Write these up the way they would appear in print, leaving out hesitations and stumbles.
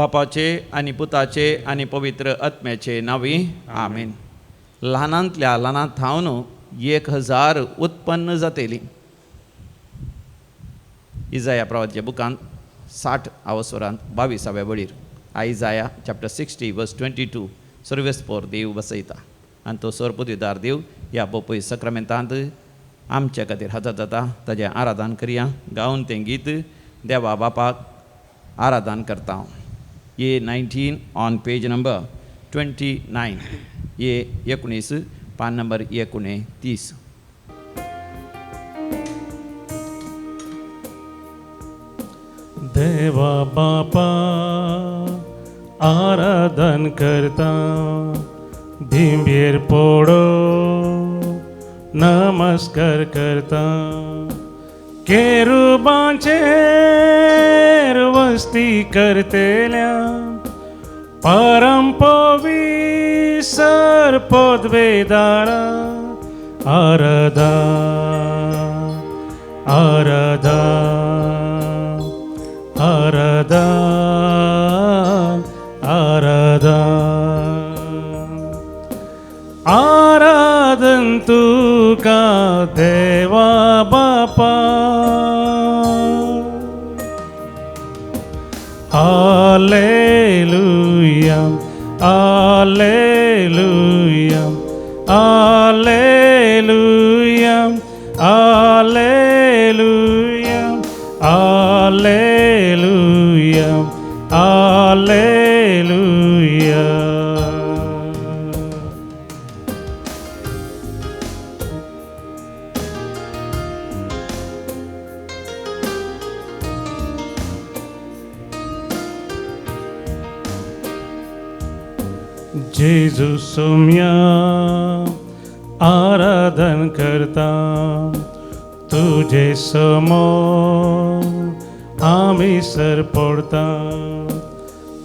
बापाचे आनी पुताचे आनी पवित्र आत्म्याचे नांवी आमेन. ल्हानांतल्या ल्हानांत थावन 1000 उत्पन्न जातेली. इजाया प्रवाच्या बुकांत 60 आवसरांत 22व्या वळीर आयजाया चॅप्टर 60 वर्स 22 सर्वेस्पोर देव बसयता आनी तो सर पदवीदार देव ह्या बोपय सक्रामेंतांत आमच्या खातीर हजर जाता. ताजें आराधन करया. गावन तें गीत देवा बापाक आराधन करता. A 19 on page number 29. A 19 पान नंबर 29. देवा बापा आराधन करता, धिंबेर पोडो नमस्कार करता, केरुबांचेर वस्ती करतेल्या परम पविसर पदवेदारा आराधन आराधन आराधन आराधन आराधन तुका देवा बापा. Alleluia, Alleluia, Alleluia, Alleluia, Alleluia, Alleluia. जेजू सोम्या आराधन करता, तुझे समोर आमी सर पडता,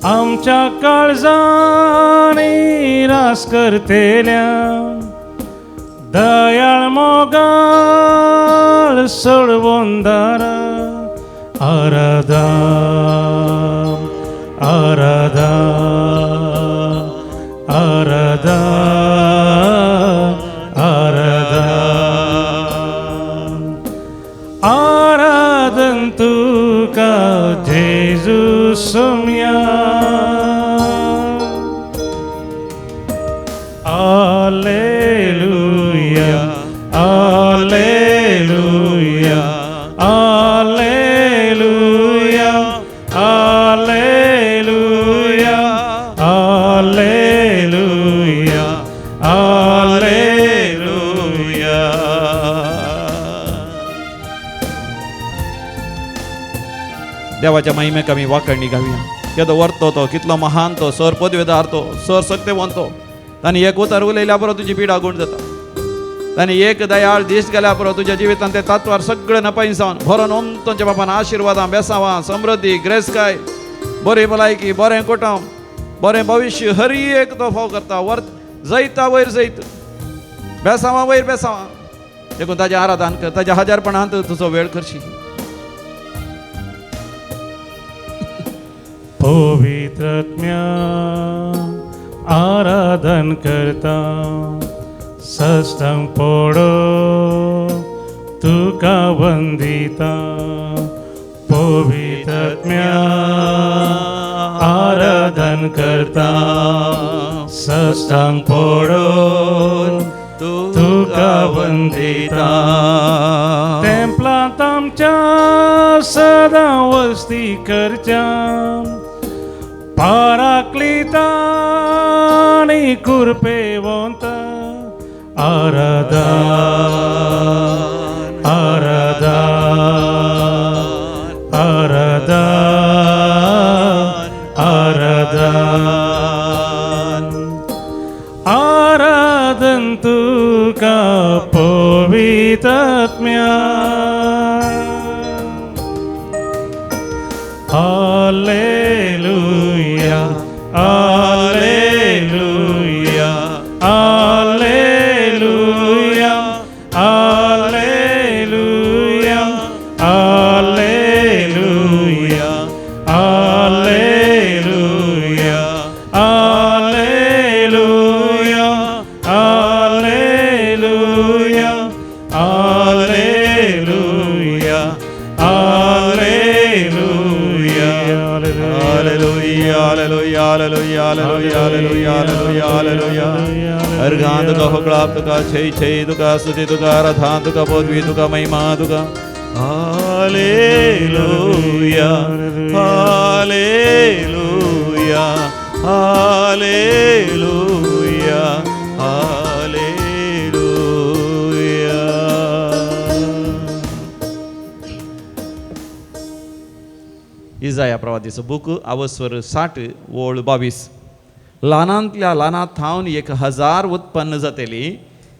आमच्या काळजांनी रास करतेल्या दयाळ मोगाळ सोडवंदारा आराधन आराधन आराधन आराधन आराधन तुका जेजू Saumya. Alleluia, Alleluia, Alleluia, Alleluia, Alleluia, Alleluia. देवाच्या महिमेक आमी वाकणी घालया. केदो वर्तो तो, कितलो महान तो, सर पदवेदार तो, सर सक्तेवंत तो. ताणें एक उतर उलयल्या बरो तुजी पिडा गुण जाता. ताणें एक दयाळ दीस गेल्या बरो तुज्या जिवितांत ते तात्वार सगळें नपाय जावन भरून ओमतोंच्या बापान आशिर्वादां, बेसावां, समृद्धी, ग्रेसकाय, बरी भलायकी, बरें कुटुंब, बरें भविश्य हरी एक तो फाव करता. वर जैता वयर जैत, बेसावां वयर बेसावां. देखून ताजें आराधन कर, ताज्या हजारपणांत तुजो वेळ करशी. पवित्रात्म्या आराधन करता, सस्तंग पोडो तुका वंदिता, पवित्रात्म्या आराधन करता, सस्तंग पोडो तुका वंदिता, तेंपलांत आमच्या सदां वस्ती करच्या पाराक्लिता आनी कुरपेवंत आराधन आराधन आराधन आराधन आराधन तुका पवित्रात्म्या. Alleluia, Alleluia, Alleluia, Alleluia, Alleluia, Alleluia. Hallelujah, hallelujah, hallelujah, hallelujah, hallelujah, hallelujah, hallelujah. अर्घां तुका होकळाप तुका छे छे तुका स्तुती तुका आराधना तुका पदवी तुका महिमा तुका. Hallelujah, hallelujah, hallelujah, hallelujah. इजाया प्रवादीचो बूक अवस्वर 60 ओळ 22. ल्हानांतल्या ल्हाना थावन 1000 उत्पन्न जातली,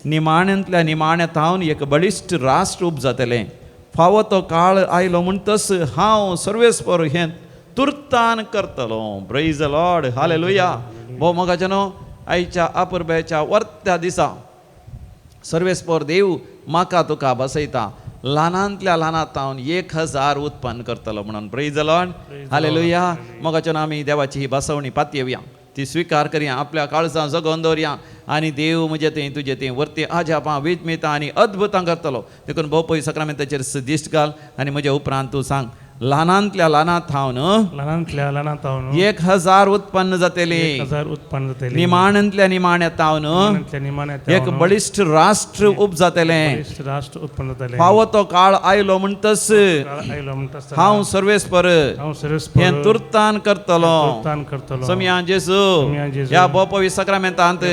निमाण्यांतल्या निमाण्या थावन एक बळिश्ट राष्ट्र उब जातलें. फावो तो काळ आयलो म्हणटच हांव सर्वेस्पर हें तुर्तान करतलो. Praise the Lord, hallelujah. भोव मोगाचे न्हू, आयच्या अपुरबायेच्या वर्त्या दिसा सर्वेस्पर देव म्हाका तुका बसयता, ल्हानांतल्या ल्हानांत थावन 1000 उत्पन्न करतलो म्हणून. Praise the Lord, hallelujah. मोगाचे न्हू, आमी देवाची ही बसवणी पातयेवया, ती स्विकार करया, आपल्या काळजां जगोवन दवरया आनी देव म्हजे थंय तुजे थंय वर्ती आजापां विजमितां आनी अद्भुतां करतलो. देखून भोव पय सक्रामेंताचेर दिश्ट घाल आनी म्हज्या उपरांत तूं सांग, ल्हानांतल्या ल्हानांत थावन ल्हानांतल्या ल्हानांत थावन 1000 उत्पन्न जातली, 1000 उत्पन्न जातली, निमाण्यांतल्या निमाण्या थावन एक बळिश्ट राष्ट्र उब जातलें, राष्ट्र उत्पन्न जातलें. फावो तो काळ आयलो म्हणटच हांव सर्वेस्पर हें तुर्तान करतलो. समिया जेजू, ह्या भोव सक्रामेंतांत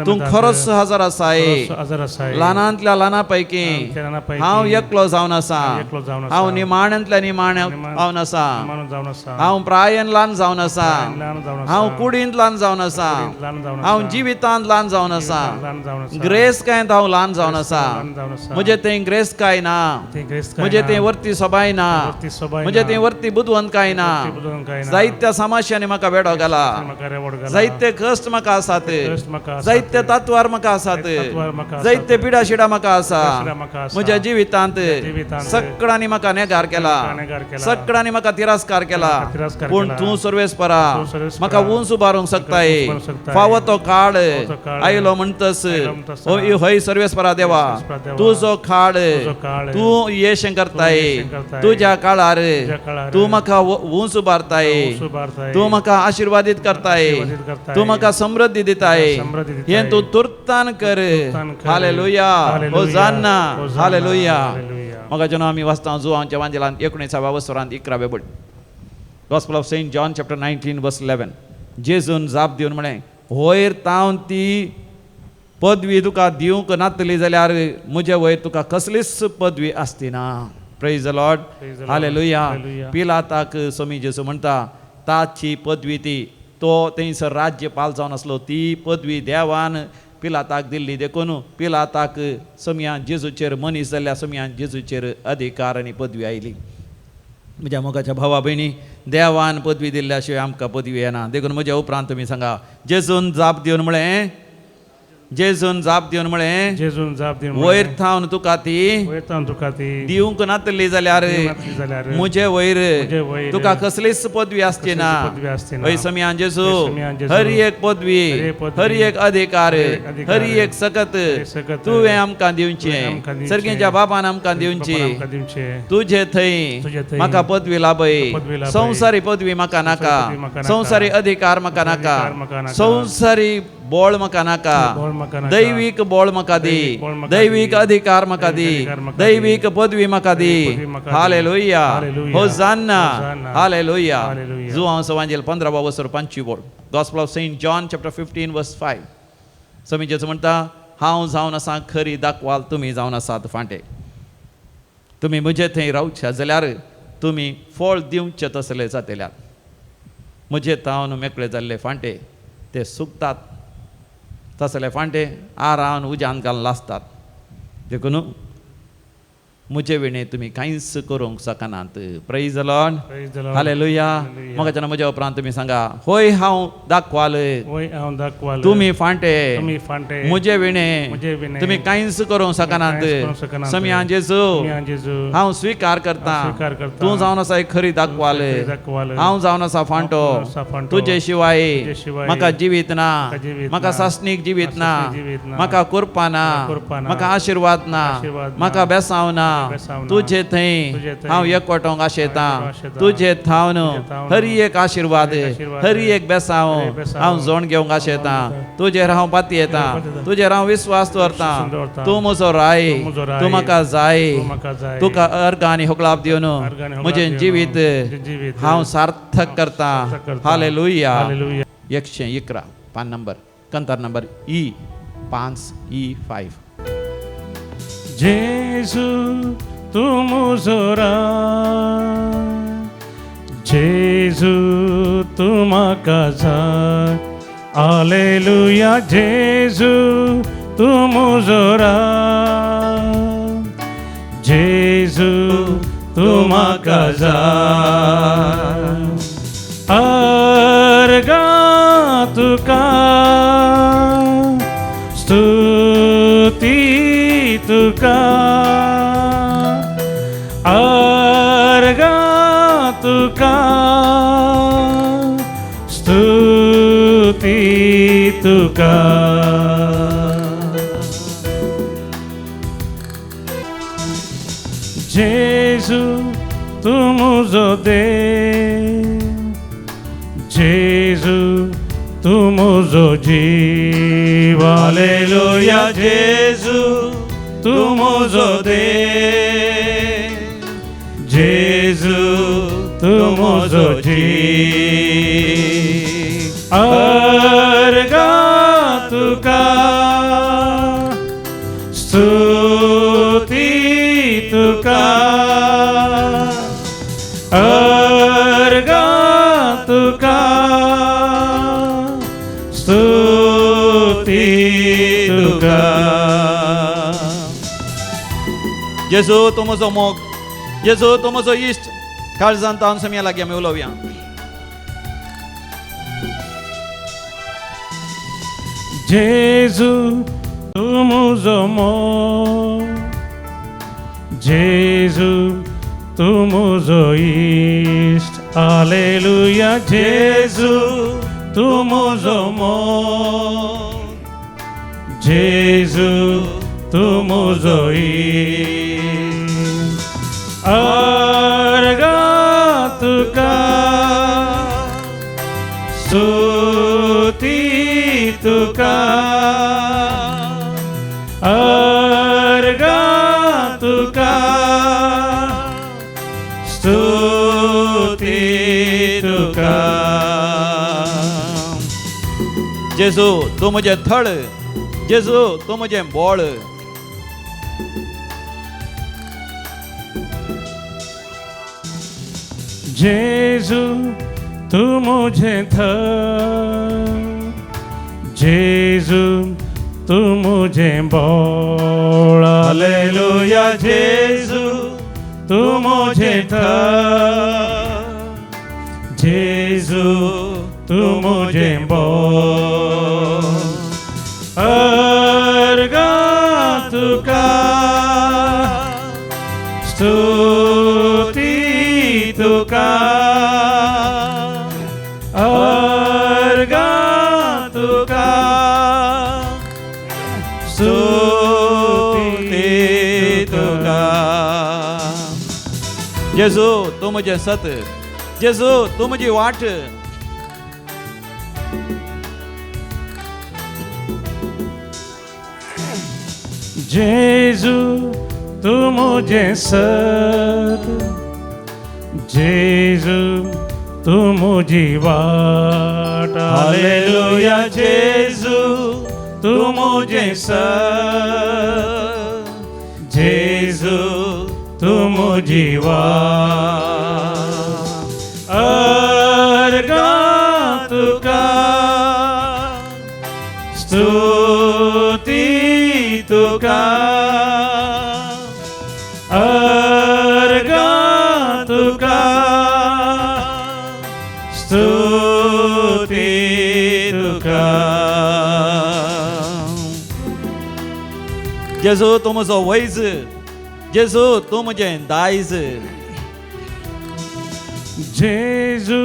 तूं खरोच हजर आसाय. ल्हानांतल्या ल्हाना पैकी हांव एकलो जावन आसा, हांव निमाण्यांतल्या निमाण्या जावन आसा, हांव प्रायन ल्हान जावन आसा, हांव कुडींत ल्हान जावन आसा, हांव जिवितांत ल्हान जावन आसा, ग्रेसकायेंत हांव ल्हान जावन आसा. म्हजे थंय ग्रेसकाय ना, म्हजे थंय वर्ती सबाय ना, म्हजे थंय वर्ती बुदवंतकाय ना. जायत्या समस्यांनी म्हाका वेडो घाला, जायते कश्ट म्हाका आसात, जायते तत्वार म्हाका आसात, जायते पिडाशिडा म्हाका आसा. म्हज्या जिवितांत सगळ्यांनी म्हाका नेगार केला, सगळ्यांनी म्हाका तिरस्कार केला, पूण तूं सर्वेस्परा म्हाका उंच उबारूंक शकताय. फावो तो काळ आयलो म्हणटच हय सर्वेस्परा देवा, तुजो काळ तूं येशें करताय. तुज्या काळार तूं म्हाका उंच उबारताय, तूं म्हाका आशिर्वादीत करताय, तूं म्हाका समृद्धी दिताय. हें तूं तुर्तान कर. Hallelujah, hosanna, hallelujah. म्हाका जेन्ना आमी वाचता जुवांच्या वांजेलांत 19व्या वसरांत 11व्या बड, gospel of Saint John chapter 19 verse 11. जेजून जाप दिवन म्हळें, वयर तावन ती पदवी तुका दिवंक नातली जाल्यार म्हजे वयर तुका कसलीच पदवी आसती ना. Praise the Lord, hallelujah. पिलाताक स्वामी जेजू म्हणटा, ताची पदवी ती, तो थंयसर राज्यपाल जावन आसलो, ती पदवी देवान पिलाताक दिल्ली. देखून पिलाताक सोमया जेजूचेर मनीस जाल्ल्या सोमया जेजूचेर अधिकार आनी पदवी आयली. म्हज्या मोगाच्या भावा भयणी, देवान पदवी दिल्ल्या शिवाय आमकां पदवी येना. देखून म्हज्या उपरांत तुमी सांगा, जेजून जाप दिवन म्हळें, जेजून जाप दिवन म्हळें, जेजून जाप दिवन वयर थावन तुका ती दिवंक नातली जाल्यार म्हजे वयर तुका कसलीच पदवी आसची ना. हय समिया जेजू, हर एक पदवी, हर एक अधिकार, हर एक सकत तुवें आमकां दिवचें, सर्गेच्या बाबान आमकां दिवची. तुजे थंय म्हाका पदवी लाभय. संवसारी पदवी म्हाका नाका, संवसारी अधिकार म्हाका नाका, संवसारी बोळ म्हाका नाका, दैवीक बोळ म्हाका दी, दैवीक अधिकार म्हाका दी, दैवीक पदवी म्हाका दी. Hallelujah, hosanna, hallelujah. जुवांव सवांजेल 15 वसर 5 बोळ, gospel of Saint John chapter 15 verse 5. स्वामी जेजू म्हणटा, हांव जावन आसा खरी दाखवाल, तुमी जावन आसात फांटे. तुमी म्हजे थंय रावच्या जाल्यार तुमी फळ दिवचे तसले जातल्यात. म्हजे तावन मेकळे जाल्ले फांटे ते सुकतात, तसले फांटे आरावन उज्यान घालून लासतात. देखून म्हजे विणे तुमी कांयच करूंक शकनात. Praise the Lord, hallelujah. म्हाका जेन्ना म्हज्या उपरांत तुमी सांगा, होय हांव दाखवाल, तुमी फांटे, म्हजे विणे तुमी कांयच करूंक शकनात. समिया जेजू, हांव स्विकार करता, तूं जावन आसा खरी दाखवाल, हांव जावन आसा फांटो. तुजे शिवाय म्हाका जिवीत ना, म्हाका सासणीक जिवीत ना, म्हाका कुरपा ना, म्हाका आशिर्वाद ना, म्हाका बेसांव ना. तुजे थंय हांव एकवटोंक आशेता, तुजे थावन हर हरी एक आशिर्वाद, हरी एक बेसांव हांव जोण घेवंक आशेतां. तुजेर हांव पातयेतां, तुजेर हांव विस्वास दवरतां. तूं म्हजो राय, तूं म्हाका जाय. तुका अर्घ आनी होगळाप दिवन म्हजें जिवीत हांव सार्थक करतां. हालेलुया. 111 पान नंबर, कंतार नंबर ई 5 E 5. जेजू तूं म्हजो राय, जेजू तूं म्हाका जाय. हालेलुया. जेजू तूं म्हजो राय, जेजू तूं म्हाका जाय. अर्घां तुका, स्तुती तुका, अर्घां तुका, स्तुती तुका. जेजू तूं म्हजो देव, जेजू तूं म्हजो जीव. हालेलुया. जेजू तूं म्हजो देव, जेजू तूं म्हजो जीव. अर्घां तुका, स्तुती तुका, अर्घां तुका, स्तुती तुका. जेजू तूं म्हजो मोग, जेजू तूं म्हजो इश्ट. काळजान तावन समिया लागीं आमी उलोवया. जेजू तूं म्हजो मोग, जेजू तूं म्हजो इश्ट. हालेलुया. जेजू तूं म्हजो मोग, जेजू तूं म्हजो इश्ट. अर्घां तुका, स्तुती तुका, अर्घां तुका, स्तुती तुका. जेजू तूं म्हजें थळ, जेजू तूं म्हजें बळ. जेजू तूं म्हजें थळ, जेजू तूं म्हजें बळ. हालेलुया. जेजू तूं म्हजें थळ, जेजू तूं म्हजें बळ. अर्घां तुका, स्तुती तुका, अर्घां तुका, स्तुती तुका. जेजू तूं म्हजें सत, जेजू तूं म्हजी वाट. जेजू तूं म्हजें सत, जेजू तूं म्हजी वाट. हालेलुया. जेजू तूं म्हजें सत, जेजू तूं म्हजी वाट. अर्घां तुका, स्तुती तुका, अर्घां तुका, स्तुती तुका. जेजू तूं म्हजो वैज, जेजू तूं म्हजें दायज. जेजू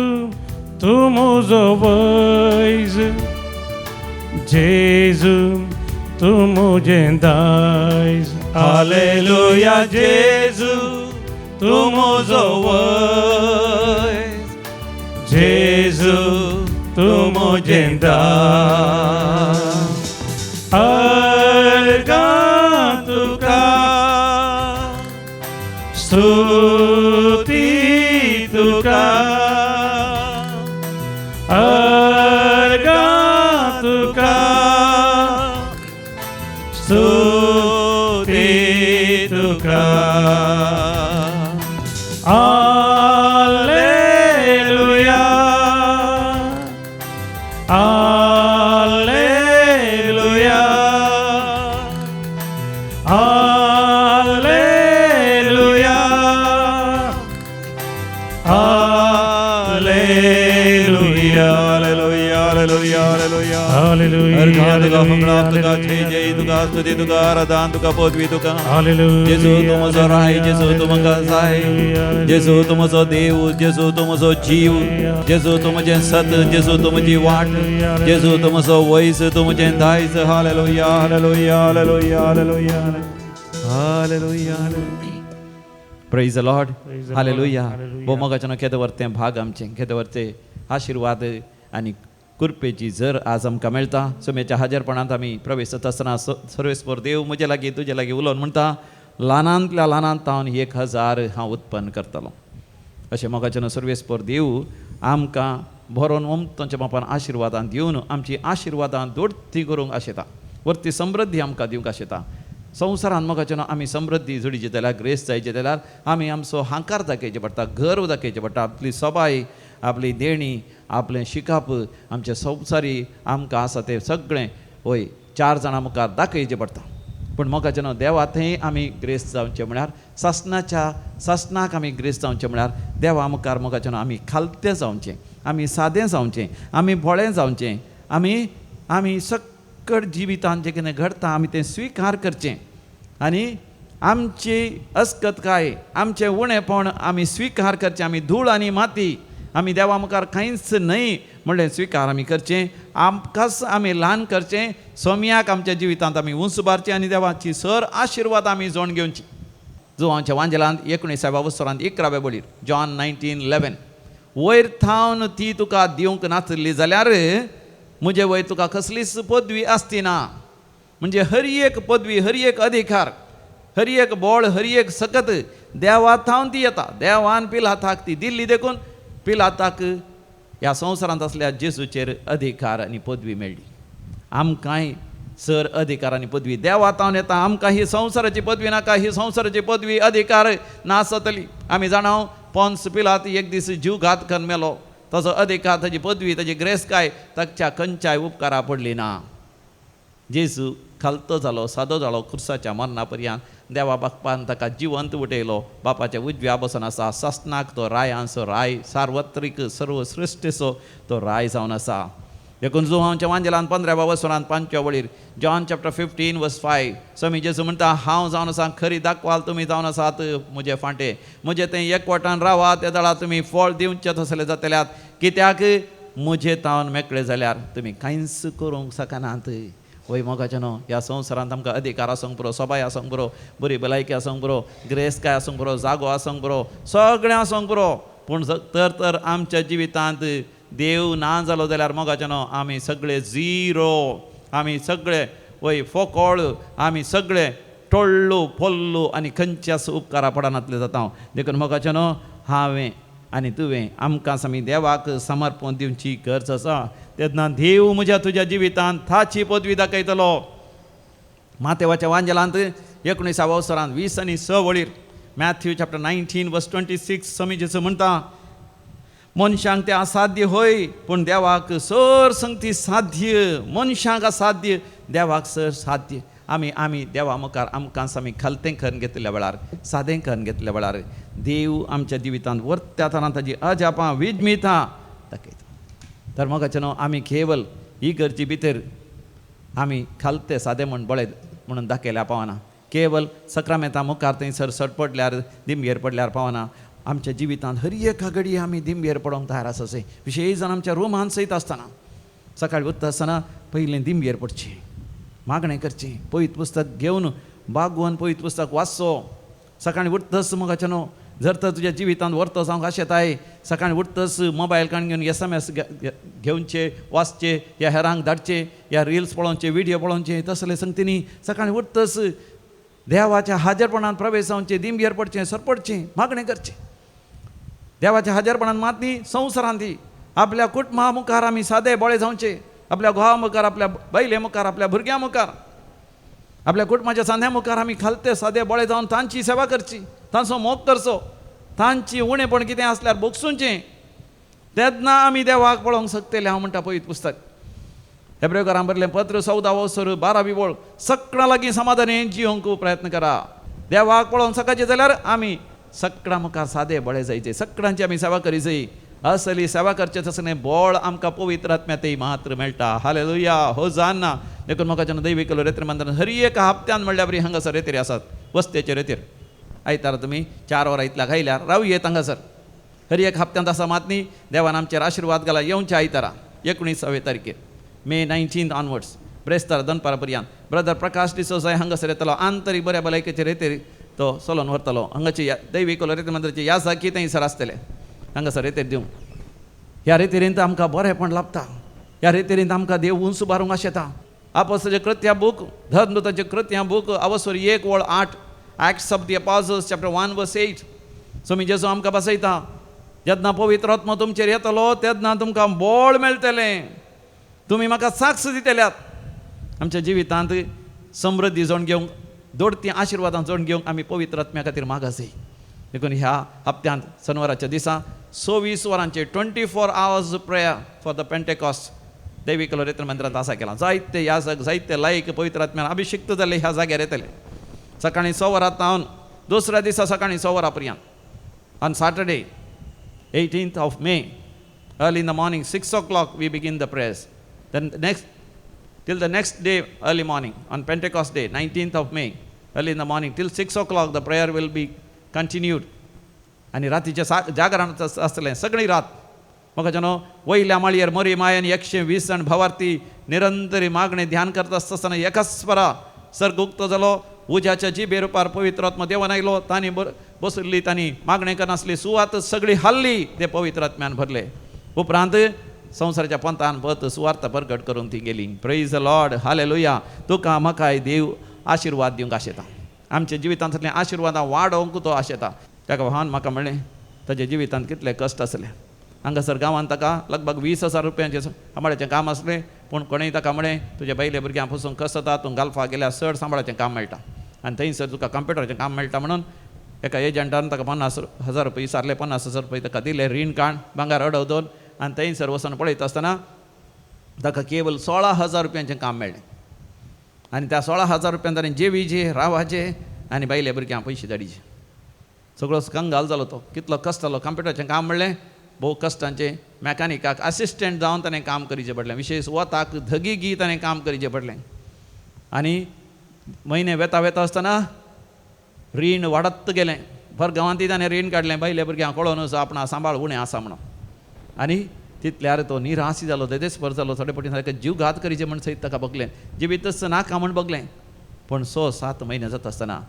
तूं म्हजो वैज, जेजू तूं म्हजें दायज. हालेलुया. जेजू तूं म्हजो वैज, म्हजें दायज, अर्गां तुका, स्तुती तुका, अर्गां तुका, स्तुती तुका. Alleluia, Alleluia, Alleluia, Alleluia. Hallelujah, hallelujah, hallelujah. Hallelujah. अर्घां तुका, फंगडाप तुका, जय जय तुका, स्तुती तुका, आराधन तुका, पदवी तुका. जेजू तूं म्हजो राय, जेजू तूं म्हाका जाय, जेजू तूं म्हजो देव, जेजू तूं म्हजो जीव, जेजू तूं म्हजें सत, जेजू तूं म्हजी वाट, जेजू तूं म्हजो वयस, तूं म्हजें दायज. Hallelujah, hallelujah, hallelujah, hallelujah, hallelujah. Praise the Lord. Praise the Lord. Hallelujah. Hallelujah. भोव मोगाच्यानो, केदो वरतें भाग आमचें, केदो वरते आशिर्वाद आनी कृपेची जर आज आमकां मेळटा. सोम्याच्या हाजेरपणांत आमी प्रवेश जाता आसतना सर्वेस्पर देव म्हजे लागीं तुजे लागीं उलोवन म्हणटा, ल्हानांतल्या ल्हानांत हांव 1000 हांव उत्पन्न करतलो. अशें मोगाच्यानो सर्वेस्पर देव आमकां भरोन ओमतोंच्या बापान आशिर्वादान दिवन आमची आशिर्वादां दोडती करूंक आशेता, वरती समृद्धी आमकां दिवंक आशेता. संवसारान मोगाच्यानो आमी समृद्धी जोडीची जाल्यार, ग्रेस जायची जाल्यार आमी आमचो हांकार दाखयचें पडटा, गर्व दाखयचें पडटा, आपली सबाय, आपली देणी, आपलें शिकप, आमचें संवसारी आमकां आसा तें सगळें वय 4 जाणां मुखार दाखयचें पडटा. पूण मोगाच्यानो देवा थंय आमी ग्रेस जावचें म्हळ्यार, सासणाच्या सासणाक आमी ग्रेस जावचें म्हळ्यार देवा मुखार मोगाच्यानो आमी खालतें जावचें, आमी सादें जावचें, आमी भोळें जावचें, आमी आमी सक्कड जिवितांत जें कितें घडटा आमी तें स्विकार करचें आनी आमची अस्कतकाय, आमचें उणेपण आमी स्विकार करचें. आमी धूळ आनी माती, आमी देवा मुखार कांयच न्हय म्हणलें स्विकार आमी करचें, आमकांच आमी ल्हान करचें, सोम्याक आमच्या जिवितांत आमी उंच उबारचें आनी देवाची सर आशिर्वाद आमी जोण घेवची. जुवांच्या वांजेलांत 19व्या वसरांत 11व्या बळीर, जॉन 19:11, वयर थावन ती तुका दिवंक नासली जाल्यार म्हजे वयर तुका कसलीच पदवी आसती ना. म्हणजे हर एक पदवी, हर एक अधिकार, हर एक बळ, हर एक सकत देवा थावन ती येता. देवान पिलाताक ती दिल्ली देखून पिलाताक ह्या संवसारांत आसल्या जेजूचेर अधिकार आनी पदवी मेळ्ळी. आमकांय सर अधिकार आनी पदवी देवा थावन येता. आमकां ही संवसाराची पदवी नाका, ही संवसाराची पदवी अधिकार नासतली. आमी जाणा पोन्स पिलात एक दीस जीव घात करून मेलो, ताजो अधिकार, ताजी पदवी, ताजी ग्रेस काय ताच्या खंयच्याय उपकारा पडली ना. जेजू खालतो जालो, सादो जालो, खुर्साच्या मरणा पर्यंत देवा बापान ताका जिवंत उठयलो. बापाच्या उजव्या बसून आसा, सासणाक तो रायांचो राय, सार्वत्रीक सर्वश्रेश्ठचो तो राय जावन आसा. देखून जुवांच्या वांजेलान 15व्या वसरांत 5व्या वळीर, जॉन चॅप्टर 15 वर्स 5, स्वामी जेजू म्हणटा, हांव जावन आसा खरी दाखवाल, तुमी जावन आसात म्हजे फांटे, म्हजे थंय एकवटान रावात, त्या दळा तुमी फळ दिवचे तसले जातल्यात. कित्याक म्हजे तावन मेकळे जाल्यार तुमी कांयच करूंक शकनात. वय मोगाच्यानो, ह्या संवसारांत आमकां अधिकार आसूंक पुरो, सबाय आसूंक पुरो, बरी भलायकी आसूंक पुरो, ग्रेसकाय आसूंक पुरो, जागो आसूंक पुरो, सगळें आसूंक पुरो, पूण तर तर आमच्या जिवितांत देव ना जालो जाल्यार मोगाच्यानो आमी सगळे झिरो, आमी सगळे वय फोकोळ, आमी सगळे टोळ्ळू फोल्लू आनी खंयच्याच उपकारा पडनातले जाता. देखून मोगाच्यानो हांवें आनी तुवें आमकां आमी देवाक समर्पण दिवची गरज आसा. तेन्ना देव म्हज्या तुज्या जिवितांत थाची पदवी दाखयतलो. मातेवाच्या वांजेलांत 19व्या वसरांत 20 आनी 6 वळीर, मॅथ्यू चॅप्टर 19 वर्स 26, स्वामी जेजू म्हणटा, मनशांक तें असाध्य होय, पूण देवाक सर संगती साध्य. मनशांक असाध्य, देवाक सर साध्य. आमी आमी देवा मुखार आमकां आमी खालतें करून घेतल्या वेळार, सादें करून घेतल्या वेळार देव आमच्या जिवितांत वर्त्या तरान ताजी अजापां विजमितां दाखयता. तर मोगाच्यानो आमी केवल ही गरजे भितर आमी खालते सादें म्हण बळे म्हणून दाखयल्यार पावना, केवल सक्रामेंता मुखार थंयसर सट पडल्यार दिमगेर पडल्यार पावना. आमच्या जिवितांत हर एका घडये आमी दिमगेर पडोंक तयार आसा. विशेश जावन आमच्या रुमान सयत आसतना, सकाळी उठता आसतना पयलें दिमगेर पडचें, मागणें करचें, पवित्र पुस्तक घेवन बागोवन पवित्र पुस्तक वाचचो. सकाळी उठतच मोगाच्यानो जर तर तुज्या जिवितांत व्हरतो जावंक आशेताय, सकाळीं उठतच मोबायल काण घेवन SMS घेवचे, वाचचे, या हेरांक धाडचे, या रिल्स पळोवचे, व्हिडियो पळोवचे, तसले संगतींनी सकाळीं उठतच देवाच्या हाजरपणान प्रवेश जावचे, दिमगेर पडचें, सरपडचें, मागणें करचें. देवाच्या हाजरपणान मात न्ही, संवसारांत ती आपल्या कुटुंबा मुखार आमी सादे बळे जावचे, आपल्या घोवा मुखार, आपल्या बायले मुखार, आपल्या भुरग्यां मुखार, आपल्या कुटुंबाच्या सांध्या मुखार आमी खालते सादे बळे जावन तांची सेवा करची, तांचो मोग करचो, तांची उणेपण कितें आसल्यार भोगसुचें. तेन्ना आमी देवाक पळोवंक शकतले. हांव म्हणटा पवित्र पुस्तक हेब्रेवकारां बरलें पत्र 14 12 वळ, सगळ्यां लागीं समाधानी जियोंक प्रयत्न करा. देवाक पळोवंक सकाळचें जाल्यार आमी सगळ्यां मुखार सादे बळे जायचे, सगळ्यांची आमी सेवा करी जाय. असली सेवा करचें तसलें बळ आमकां पवित्र आत्म्यातय मात्र मेळटा. हालेलुया, हो जाणना. देखून म्हाका जेन्ना दैवी केलो रेतीर मंदिरान हर एका हप्त्यान म्हणल्यार बरी हांगासर रेतीर आसात, वस्तेचे रेतीर. आयतारा तुमी 4 वरां इतल्या खायल्यार रावू येत हांगासर. हर एक हप्त्यांत आसा मात न्ही, देवान आमचेर आशिर्वाद घाला. येवच्या आयतारा 19वे तारखेर May 19 onwards ब्रेस्तार दनपारा पर्यंत ब्रदर प्रकाश डिसोजा हांगासर येतलो. आंतरीक बऱ्या भलायकेचे रेतीर तो चलोवन व्हरतलो. हांगाची दैवी कोलो रेतीर मंदिराची या सारकी थंयसर आसतले, हांगासर रेतीर दिवंक. ह्या रेतीरींत आमकां बरेंपण लाभता, ह्या रेतीरींत आमकां देव उंच बारूंक आशेता. आपोस्ताचे कृत्या बूक, धर्मदूताचे कृत्या बूक अवसर 1 वळ 8, Acts of the Apostles chapter 1 verse 8. स्वामी जेजू आमकां बसयता, जेन्ना पवित्र आत्मो तुमचेर येतलो तेन्ना तुमकां बळ मेळटलें, तुमी म्हाका साक्ष दितल्यात. आमच्या जिवितांत समृद्धी जोड घेवंक, दोडती आशिर्वादां जोड घेवंक आमी पवित्र आत्म्या खातीर मागासय. देखून ह्या हप्त्यांत शनिवाराच्या दिसा 24 वरांचे 24 hours prayer for the Pentecost दैवी कलो रेत्र मंदिरांत आसा केला. जायते याजक, जायते लायक पवित्र आत्म्यान अभिषिक्त जाल्ले ह्या जाग्यार येतले. सकाळीं 6 वरां तावन दुसऱ्या दिसा सकाळीं 6 वरां पर्यंत on Saturday 18th of May early in the morning 6 o'clock we begin the prayers. Then next till the next day early morning on Pentecost day 19th of May early in the morning till 6 o'clock the prayer will be continued. आनी रातीचें जागरण आसतलें सगळी रात. म्हाका जेन्ना वयल्या माळयेर मरी मायन 120 जाण भावार्थी निरंतरी मागणें ध्यान करता आसतना एकाच परा सर्ग उक्तो जालो, उज्याच्या जिबे रुपार पवित्र आत्मा देवान आयलो. तांणी बसली, तांणी मागणें करनासली सुवात सगळी हाल्ली, ते पवित्र आत्म्यान भरले. उपरांत संवसाराच्या पंथान पत सुवार्थ प्रगट करून ती गेली. Praise the Lord, hallelujah. तुका म्हाकाय देव आशिर्वाद दिवंक आशेता, आमच्या जिवितांतले आशिर्वादां वाडोवंक तो आशेता. ताका भावान म्हाका म्हणलें ताच्या जिवितांत कितले कश्ट आसले. हांगासर गांवांत ताका लगभग 20,000 रुपयांचें सांबाळाचें काम आसलें, पूण कोणेय ताका म्हणलें तुज्या बायले भुरग्यां पसून कश्ट जाता, तूं गाल्फा गेल्यार चड सांबाळाचें काम मेळटा आनी थंयसर तुका कंप्युटराचें काम मेळटा. म्हणून एका एजंटान ताका 50,000 रुपये विचारले, 50,000 रुपये ताका दिले, रीण काण भांगार अडव दोन. आनी थंयसर वचून पळयता आसतना ताका केवल 16,000 रुपयांचें काम मेळ्ळें. आनी त्या 16,000 रुपयान ताणें जेवीचे, रावाचे आनी बायले भुरग्यांक पयशे धाडीचे. सगळो कंगाल जालो तो, कितलो कश्ट जालो. कंप्युटराचें काम म्हणलें भोव कश्टांचें. मॅकानिकाक असिस्टंट जावन ताणें काम करीचें पडलें, विशेश वताक धगीगी ताणें काम करीचें पडलें. आनी म्हयने वेता वेता आसतना रीण वाडत गेलें. भर गांवांतय ताणें रीण काडलें, बायले भुरग्यांक कळोवन आपणा सांबाळ उणें आसा म्हणून. आनी तितल्यार तो निराशी जालो, देदेस्पर जालो. थोडे फावटी सारकें जीव घात करीचे म्हण सयत ताका बगलें, जिवीतच नाका म्हण बगलें. पूण 6-7 म्हयने जाता आसतना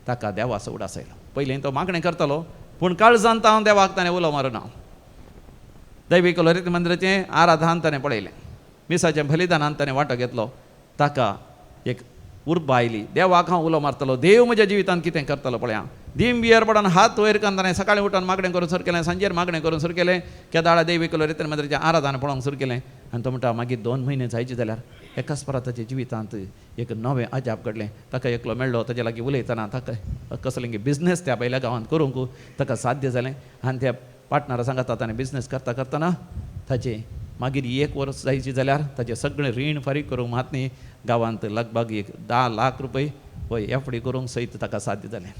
ताका देवाचो उडास आयलो. पयलीं तो मागणें करतालो, पूण काळजान हांव देवाक ताणें उलो मारुना. दैवी कलोरीत मंदिराचें आराधन ताणें पळयलें, मिसाचें बलिदानान ताणें वांटो घेतलो. ताका एक उर्बा आयली, देवाक हांव उलो मारतलो, देव म्हज्या जिवितांत कितें करतलो पळया. दीम बियर पडून हात वयर करून ताणें सकाळीं उठून मागणें करून सुरू केलें, सांजेर मागणें करून सुरू केलें. केदाळा दैवी कलोरीत मंदिराचें आराधन पळोवंक सुरू केलें. आनी तो म्हणटा मागीर 2 म्हयने जायचे जाल्यार एकाच परत ताच्या जिवितांत एक नवें अजाप घडलें. ताका एकलो मेळ्ळो, ताच्या लागीं उलयतना ताका कसलें बिजनेस त्या पयल्या गांवांत करूंक ताका साध्य जालें. आनी त्या पार्टनरा सांगता ताणें बिजनेस करता करतना ताचें मागीर 1 वर्स जायचें जाल्यार ताचें सगळें रीण फारीक करूंक मात न्ही गांवांत लगभग एक 10 लाख रुपये वय एफडी करूंक सयत ताका साध्य जालें.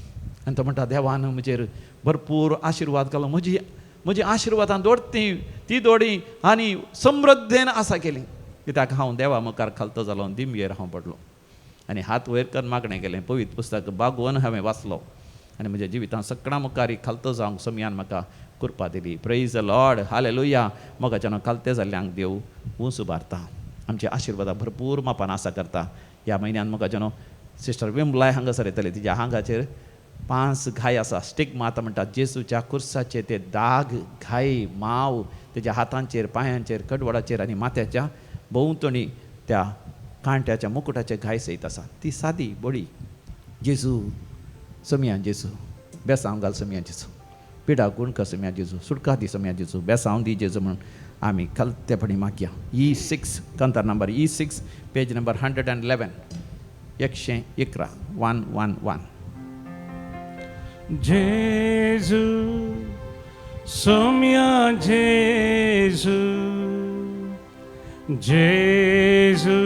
आनी तो म्हणटा देवान म्हजेर भरपूर आशिर्वाद घालो, म्हजी म्हजी आशिर्वादान दोडती ती दोडी आनी समृद्धेन आसा केली. कित्याक हांव देवा मुखार खालतो जालो, दिमयेर हांव पडलो आनी हात वयर करून मागणें केलें. पवित्र पुस्तक बागोवन हांवें वाचलो आनी म्हज्या जिवितांत सगळ्यां मुखार खालतो जावंक समयान म्हाका कृपा दिली. Praise the Lord, hallelujah. मोगाच्यान खालते जाल्ल्यांक देव ऊंच उबारता, आमच्या आशिर्वादां भरपूर मापान आसा करता. ह्या म्हयन्यान मोगाच्यानो सिस्टर विमलाय हांगासर येतले, तिज्या हांगाचेर पांच घाय आसा. स्टिग्माता म्हणटात जेजूच्या कुर्साचे ते दाग, घाय, माव तेज्या हातांचेर, पांयांचेर, कडवडाचेर आनी माथ्याच्या भोंवतणी त्या कांट्याच्या मुकुटाचे घाय सयत आसा. ती सादी बडी जेजू सोमया जेजू बेसांव घाल सोमया जेजू, पिडा गुण कर सोमया जेजू, सुटका दी सोमया जेजू, बेसांव दी जेजू म्हणून आमी खलतेपणी मागया. E6 कांतार number E6, page number 111, 111, 111. Gesù, Somya Gesù, Gesù,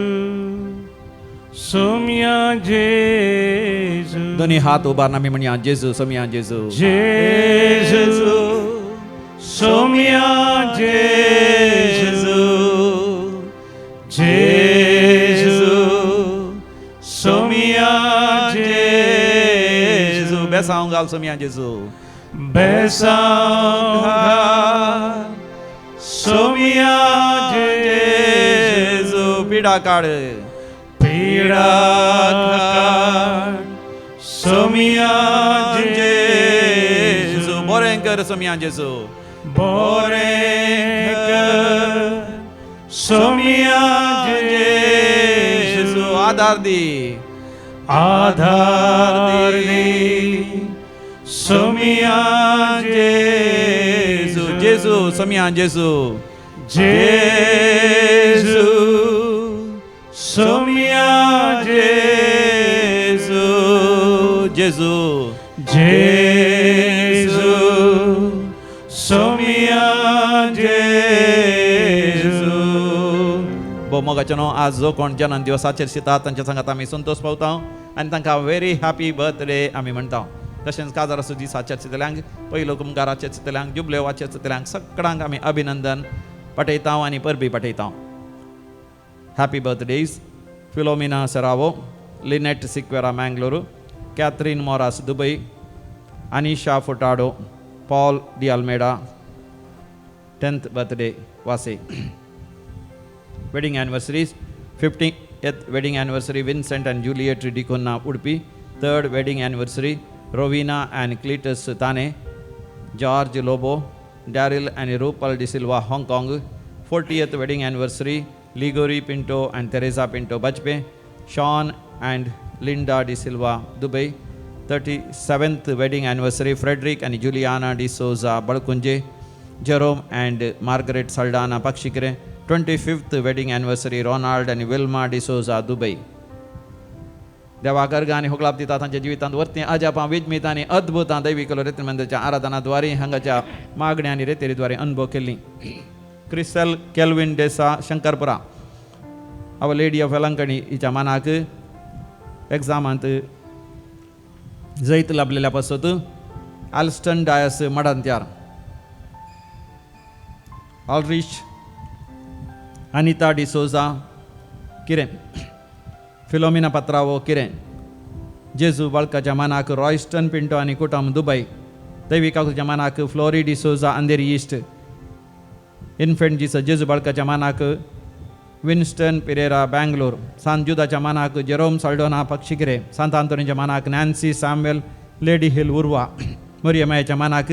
Somya Gesù. दोन्ही हात उबारून आमी म्हणया, जेजू सोमया जेजू. Gesù, Somya Gesù, Gesù, Somya Gesù. बेसांव घाल सोमया जेजू. बेसांव घाल सोमया जेजू, पिडा काड, पिडा काड सोमया जेजू, बोरें कर सोमया जेजू, बोरें कर सोमया जेजू, आधार दी, आधार दी सोमया जेजू, जेजू सोमया जेजू, जेजू सोमया जेजू, जेजू, जेजू सोमया जेजू. भोव मोगाचें न्हू, आज जो कोण जन्म दिवस आचरिता तांच्या सांगात आमी संतोश पावता आनी तांकां व्हेरी हॅपी बर्थडे आमी म्हणटा. तशेंच काजाराचो दीस आचरितल्यांक, पयलो कुमकार आचरितल्यांक, जुबलेव आचरितल्यांक सगळ्यांक आमी अभिनंदन पाठयता आनी परबी पाठयता. Happy birthdays Philomena Serrao, Lynette Sequeira Mangalore, Catherine Moras Dubai, Anisha Furtado, Paul D'Almeida 10th birthday Vasai. Wedding anniversaries: 50th wedding anniversary Vincent and Juliet D'Cunha Udupi, 3rd wedding anniversary Rowena and Cletus Thane, George Lobo, Daryl and Rupal D'Silva Hong Kong, 40th wedding anniversary Ligori Pinto and Teresa Pinto Bajpe, Sean and Linda D'Silva Dubai, 37th wedding anniversary Frederick and Juliana D'Souza Balkunje, Jerome and Margaret Saldanha Pakshikere, 25th wedding anniversary Ronald and Wilma D'Souza Dubai. देवाक अर्घ आनी होगलाप दिता तांच्या जिवितांत वर्ती अजापां, विजमीत आनी अद्भुतां दैवीक रेती मंदिराच्या आराधनाद्वारे हांगाच्या मागण्या आनी रेतेरीद्वारे अनुभव केल्ली. Crystal Kelvin D'Sa Shankarpura, our lady of Velankanni हिच्या मानाक एग्जामांत जैत लाभलेल्या पासत Alston Dias Madantyar, Alrich Anita D'Souza Quirem, Philomena Patrao Quirem, Jeju बाळकाच्या मानाक रॉयस्टन पिंटो आनी कुटुंब दुबय, दैविकाच्या मानाक Flory D'Souza Andheri east, infant Jesus Jeju बाळकाच्या मानाक विन्स्टन पिरेरा बँगलोर, सांत जुदाच्या मानाक जेरोम साल्डोना पक्षिगिरे, सांत आंतोनीच्या मानाक नॅन्सी सॅम्युएल लेडी हिल उर्वा, मरियमायाच्या मानाक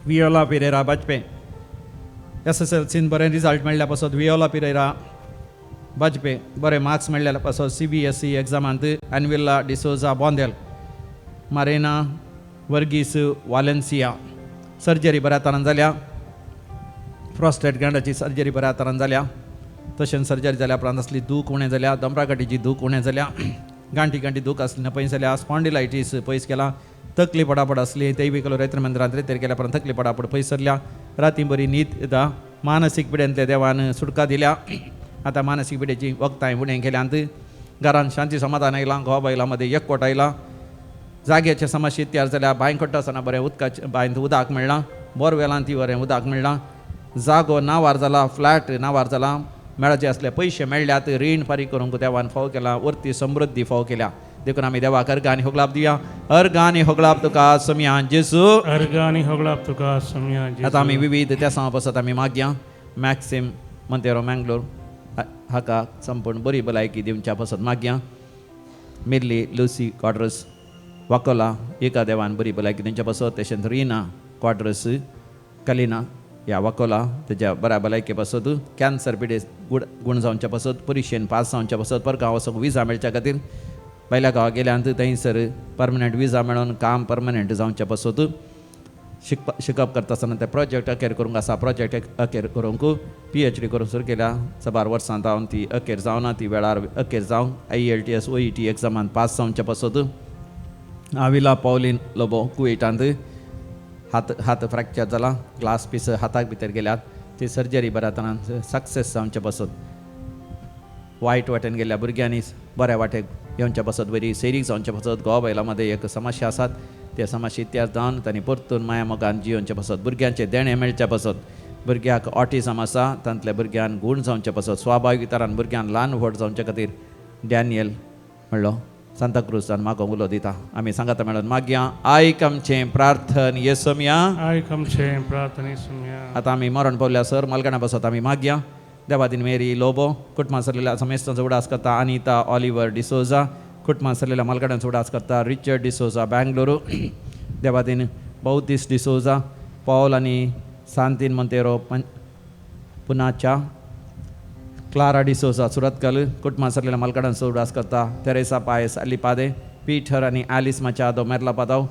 वियोला पिरेरा बाजपे. SSLCन बरें रिजल्ट मेळ्ळ्या पासत वियोला पिरेरा बाजपे बरे मार्क्स मेळ्ळ्या पासत CBSE एग्जामांत एनविल्ला डिसोजा बोंदेल, मारेना वर्गीस वालेन्सिया सर्जरी बऱ्या तरान जाल्या, प्रोस्टेट ग्लँडाची सर्जरी बऱ्या तरान जाल्या. तशेंच सर्जरी जाल्या उपरांत आसली दूख उणें जाल्या, दोमराकाठीची दूख उणें जाल्या, गांठी गांठी दूख आसली ना पयस जाल्या, स्पॉन्डिलायटीस पयस केला, तकली पडापड आसली तेय बी केलो रेत्र मंदिरांत रेतेर केल्या उपरांत तकली पडापड पयस सरल्या, राती बरी न्हीद येता, मानसीक पिडेंतल्या देवान सुटका दिल्या. आतां मानसीक पिडेची वखदां उणें केल्यांत, घरान शांती समाधान आयलां, घोव बायलां मदें एकवट आयला, जाग्याचे समस्या तयार जाल्या, बांय खडटा आसतना बरें उदकाचें बांयंत उदक मेळ्ळां, बोरवेलांत ती बरें उदक मेळ्ळां, जागो नांवार जाला, फ्लॅट नांवार जाला, मेळचे आसले पयशे मेळ्ळ्यात, रीण फारीक करूंक देवान फाव केला, वर्ती समृद्धी फाव केल्या. देखून आमी देवाक अर्घ आनी होगलाप दिया. अर्घ आनी होगलाप तुका समिया जेजू, अर्घ आनी होगलाप तुका समिया जेजू. आतां आमी विविध त्या पासत आमी मागया. मॅक्सिम मंतेरो मँगलोर हाका संपूर्ण बरी भलायकी दिवच्या पासत मागया. मिर्ली लुसी क्वाड्रस वाकोला एका देवान बरी भलायकी तेंच्या पासत. तशेंच रिना क्वाड्रस कलिना ह्या वाकोला तेज्या बऱ्या भलायके पासत, कॅन्सर पिडेस्त गुण जावच्या पासत, परिक्षेन पास जावच्या पासत, परगांव वचूंक विजा मेळच्या खातीर, भायल्या गांवां गेल्यान थंयसर परमनंट विजा मेळोन काम परमनंट जावच्या पासत, शिकप करता आसतना ते प्रोजेक्ट अखेर करूंक आसा, प्रोजेक्ट अखेर करूंक PhD करूंक सुरू केल्या साबार वर्सां जावन ती अखेर जावना, ती वेळार अखेर जावंक IELTS OET एग्जामान पास जावच्या पासत. आविला पावलीन लोबो कुवेटांत हात फ्रॅक्चर जाला, ग्लास पीस हाताक भितर गेल्यात, ती सर्जरी बऱ्या सक्सेस जावचे पासत. वायट वाटेन गेल्ल्या भुरग्यांनी बऱ्या वाटेक येवच्या पासत, बरी सैरीक जावचे पासत. गोवा बायलां मदें एक समस्या आसात, त्या समस्या इतिहास जावन तांणी परतून माया मोगान जियोवचे पासत, भुरग्यांचें देणें मेळच्या पासत. भुरग्याक ऑटिजम आसा तांतल्या भुरग्यान गूण जावचे पासत, स्वाभावीक तरान भुरग्यान ल्हान व्हड जावचे खातीर डॅनियल म्हणलो सांताक्रूजान मागोंक उलो दिता. आमी सांगाता मेळोन मागया, आयक आमचें प्रार्थन येसोमया, आयक आमचें प्रार्थन येसोमया. आतां आमी मरण पावल्या सर मालकाणा पासत आमी मागया. देवादीन मेरी लोबो कुटुंबां सरलेल्या समेस्तांचो उडास करता, अनिता ऑलिवर डिसोजा कुटुंबां सरलेल्या मालकाणांचो उडास करता, रिचर्ड डिसोजा बँगलोरू, देवादीन बौतीस डिसोजा, पॉल आनी सांतीन मोंतेरो पुनाच्या, क्लारा डिसोजा सुरतकल कुटुंबां सरलेल्या मालकाणांचो उडास करता, तेरेसा पायस अलिपादे, पीटर आनी Alice Machado Merla Padao,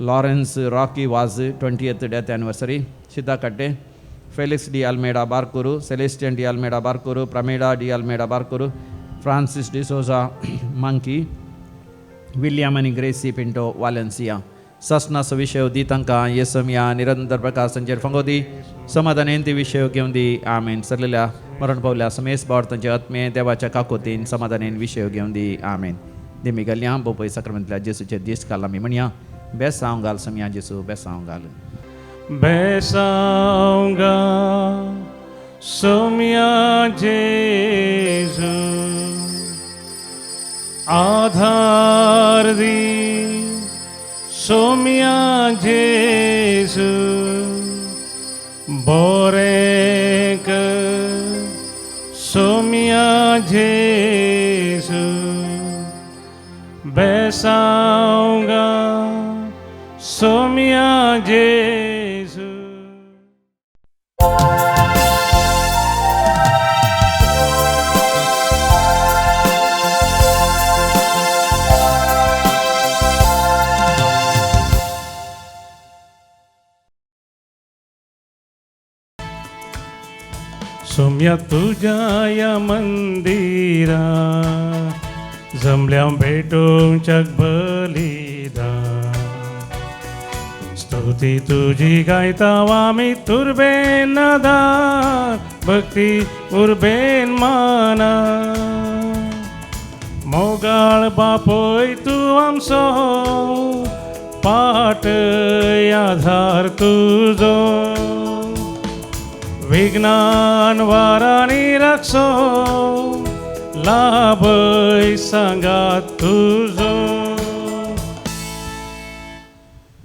Lawrence Rocky Vaz 20th death anniversary, Siddha Katte, Felix D Almeida Barkur, Celestian D Almeida Barkur, Pramila D Almeida Barkur, Francis D'Souza Monkey, William आनी Gracy Pinto Valencia. ससनाचो विशय दी तांकां येसमया निरंतर प्रकाश फांगो दी, समाधानेन ती विशय घेवन दी. आमेन. सरलेल्या मरण पावल्या समेस बावर तांचे आत्मे देवाच्या काकोतीन समाधानेन विशय घेवन दी. आमेन. दिमी गल्ल्या बोपय साक्रमेंतल्या जेसूचे दीस काल आमी म्हणया, बेसांव घाल समया जेसू, बेसांव घाल. बेसांव घाल सोम्या जेजू, आधार दी सोम्या जेजू, बोरें कर सोम्या जेजू, बेसांव घाल सोम्या जेजू. सोम्या तुज्या ह्या मंदिरा जमल्या भेटोवच्याक बलिदान, स्तुती तुजी गायता आमी तुर्बेन नादान, भक्ती उर्बेन माना, मोगाळ बापोय तूं आमचो पाट आधार तुजो, विज्ञान वारांनी राखचो लाभय सांगात तुजो.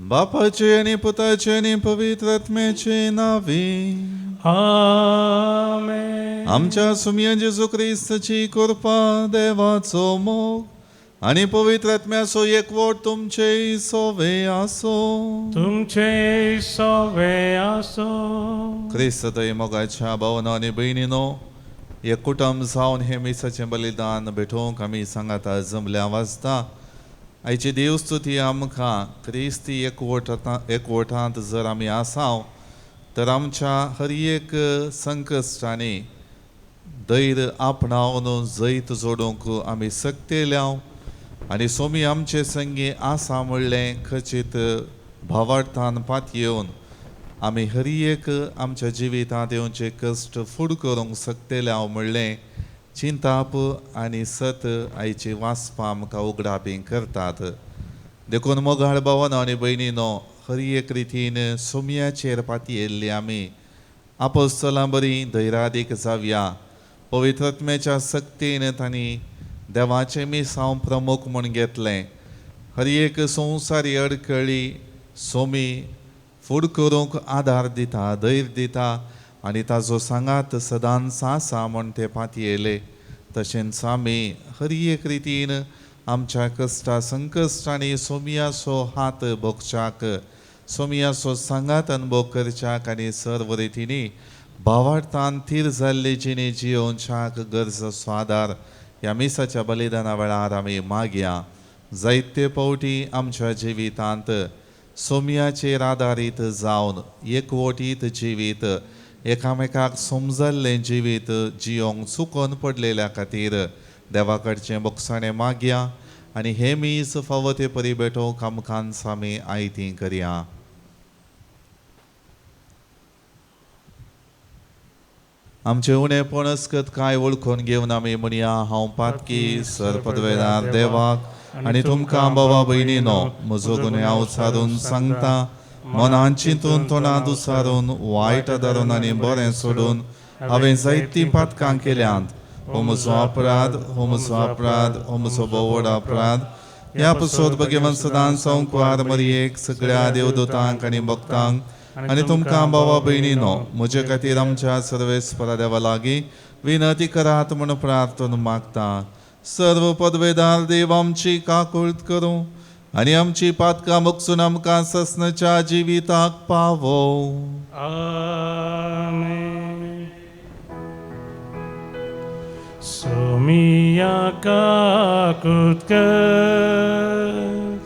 बापाचे आनी पुताचे आनी पवित्र आत्म्याचे नांवे आमेन. आमच्या सुमया जेजू क्रिस्ताची कृपा, देवाचो मोग आनी पवित्र आत्म्याचो एकवट तुमचे सोवे आसो, तुमचे सोवे आसो. क्रिस्त थंय मोगाच्या भावनो आनी भयणीनो, एक कुटुंब जावन हें मिसाचें बलिदान भेटोवंक आमी सांगाता जमल्या वाजता. आयची देवस्तुती आमकां क्रिस्ती एकवटांत जर आमी आसाव तर आमच्या हर एक संकश्टांनी धैर्य आपणावन जैत जोडूंक आमी सक्तेल्या आनी सोमी आमचे संगी आसा म्हणलें खचीत भावार्थान पातयेवन आमी हर एक आमच्या जिवितांत येवचे कश्ट फूड करूंक सक्तेल्या म्हणलें चिंताप आनी सत आयची वाचपां आमकां उगडापी करतात. देखून मोगाळ भावानो आनी भयणीनो, हर एक रितीन सोमयाचेर पातयेल्ली आमी आपोस्तलां बरी धैरादीक जावया. पवित्र आत्म्याच्या सक्तीन तांणी देवाचें मिसांव प्रमुख म्हूण घेतलें. हर एक संवसारी अडकळी सोमी फूड करूंक आदार दिता, धैर्य दिता आनी ताजो सांगात सदांच आसा म्हूण ते पातयेले. तशेंच आमी हर एक रितीन आमच्या कश्टा संकश्ट आनी सोमियाचो हात भोगच्याक, सोमियाचो सांगात अनुभव करच्याक आनी सर्व रितींनी भावार्थान थीर जाल्ले जिणे जियोवच्याक गरज आसो आदार ह्या मिसाच्या बलिदाना वेळार आमी मागया. जायते फावटी आमच्या जिवितांत सोमियाचेर आदारीत जावन एकवटीत जिवीत, एकामेकाक समजल्लें जिवीत जियोंक चुकोन पडलेल्या खातीर देवा कडचें बोगसाणें मागया आनी हें मीस फावो ते परी भेटोवंक आमकांच आमी आयती करया. आमचें उणेपण अस्कत कांय वळखून घेवन आमी म्हणया, हांव पातकी सरपदवेदार देवाक आनी तुमकां बाबा भयणीनो म्हजो गुन्यांव सारून सांगता, मनान चिंतून तोंडांत उसारून वायट धरून आनी बरें सोडून हांवें जायतीं पातकां केल्यांत. हो म्हजो अपराध, हो म्हजो अपराध, हो म्हजो भोव अपराध. ह्या पसोत भगवान सदां संकवार मरियेक, सगळ्या देवदूतांक आनी भक्तांक आनी तुमकां बाबा भयणीनो म्हजे खातीर आमच्या सर्वेस्परा देवा लागीं विनंती करात म्हूण प्रार्थना मागता. सर्व पदवेदार देव आमची काकूळत करूं आनी आमची पातकां मोगसून आमकां ससनाच्या जिविताक पावो. आमेन. सोमिया काकूत कर,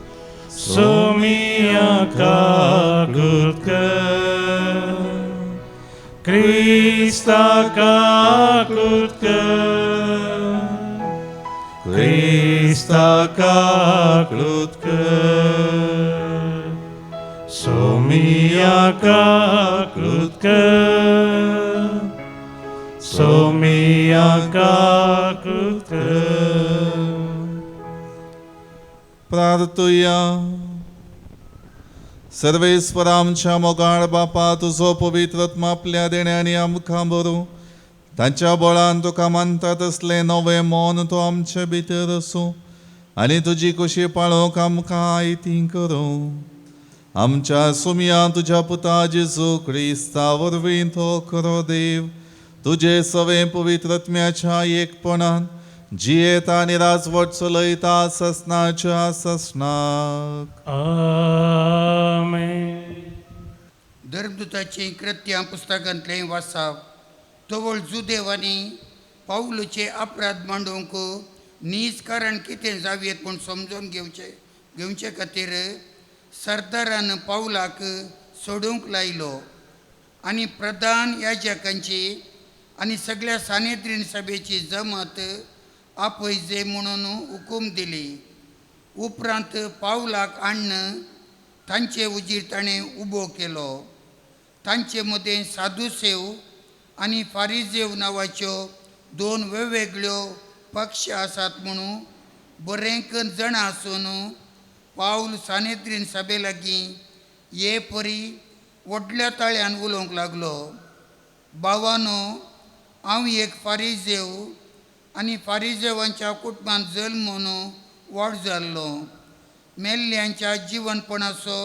सोमिया काकूत कर, क्रिस्ता काकूत कर, क्रिस्ता काकूत कर, सोमिया काकूत कर, सोमिया काकूत कर. प्रार्थुया. सर्वेस्पर आमच्या मोगाळ बापा, तुजो पवित्र आत्मा आपल्या देण्यांनी आमकां बरूं, तांच्या बळान तुका मानता तसलें नवें मन तो आमचे भितर आसूं आनी तुजी कुशी पाळोवंक आमकां आयती करूं. आमच्या सुमया तुज्या पुता जेजू क्रिस्ता वरवीं तो खरो देव तुजे सवें पवित्र आत्म्याच्या एकपणान जियेता आनी राजवट चलयता ससनाच्या ससनाक. आमेन. धर्मदूताचीं कृत्यां पुस्तकांतलें वाचाप. तवळ जुदेवांनी पावलूचे अपराध मांडूंक नीज कारण कितें जावयेत म्हूण समजून घेवचे खातीर सरदारान पावलाक सोडूंक लायलो आनी प्रधान याजकांची आनी सगळ्या सानेद्रीन सभेची जमत आपयजे म्हणून हुकूम दिली. उपरांत पावलाक हाडून तांचे उजीर ताणें उबो केलो. तांचे मदें साधुसेव आनी फारिजेव नांवाच्यो दोन वेगवेगळ्यो पक्ष आसात म्हणून बरें जाणां आसून पावल सानेद्रीन सभे लागीं हे परी व्हडल्या ताळ्यान उलोवंक लागलो. भावानो, हांव एक फारिजेव आनी फारिजेवांच्या कुटुंबांत जल्मून व्हड जाल्लो. मेल्ल्यांच्या जिवनपणाचो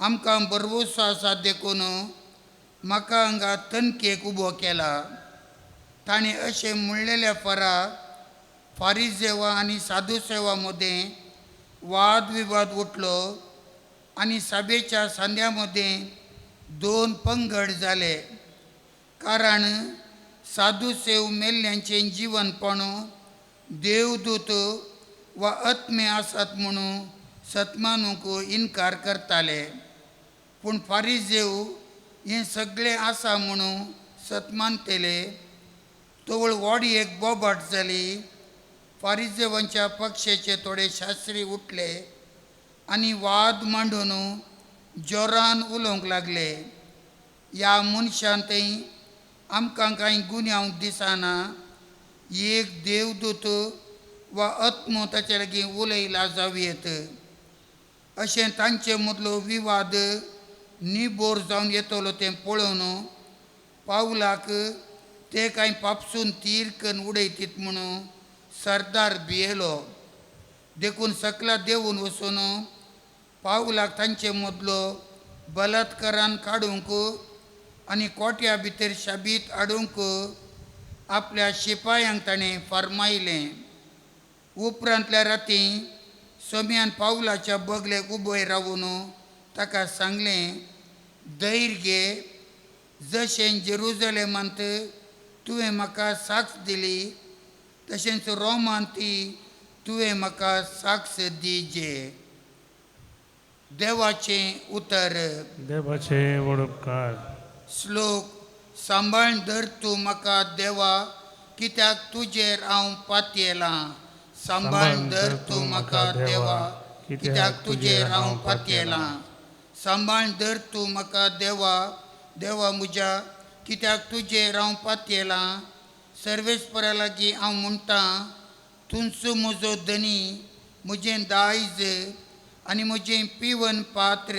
आमकां भरवंसो आसा देखून म्हाका हांगा तनकेक उबो केला. ताणें अशें म्हणलेल्या फरा फारिजेवा आनी साधुसेवा मदें वाद विवाद उठलो आनी सभेच्या सांद्या मदें दोन पंगड जाले. कारण साधुसेव मेल्ल्यांचें जिवनपण देवदूत वा आत्मे आसात म्हणून सतमानूंक इनकार करताले, पूण फारिजेव हें सगळें आसा म्हणून सतमानतले. तवळ व्हड एक बोबाट जाली. फारिजेवांच्या पक्षाचे थोडे शास्त्री उठले आनी वाद मांडून जोरान उलोवंक लागले. ह्या मनशान थंय आमकां कांय गुन्यांव दिसना, एक देवदूत वा आत्मो ताचे लागीं उलयला जावयेत अशें तांचे मदलो विवाद निबोर जावन येतलो तें पळोवन पावलाक ते कांय पापसून तीर करून उडयतीत म्हणून सरदार भियेलो. देखून सकला देंवून वचून पावलाक तांचे मदलो बलात्कारान काडूंक आनी कोट्या भितर शाबीत हाडूंक आपल्या शिपायांक ताणें फर्मायलें. उपरांतल्या राती सोम्यान पावलाच्या बगलेक उबय रावून ताका सांगलें, धैर्य घे, जशें जेरुजलेमांत तुवें म्हाका साक्ष दिली तशेंच रोमांत ती तुवें म्हाका साक्ष दिजे। देवाचें उतर। देवाचे वडपकार। श्लोक। सांबाळ धर तूं म्हाका देवा, कित्याक तुजेर हांव पातयेलां। सांबाळ धर तूं म्हाका देवा, कित्याक तुजेर हांव पातयेलां। सांबाळ धर तूं म्हाका देवा, देवा म्हज्या, कित्याक तुजेर हांव पातयेलां। सर्वेस्परा लागीं हांव म्हणटां, तूंच म्हजो धनी, म्हजें दायज आनी म्हजें पिवन पात्र,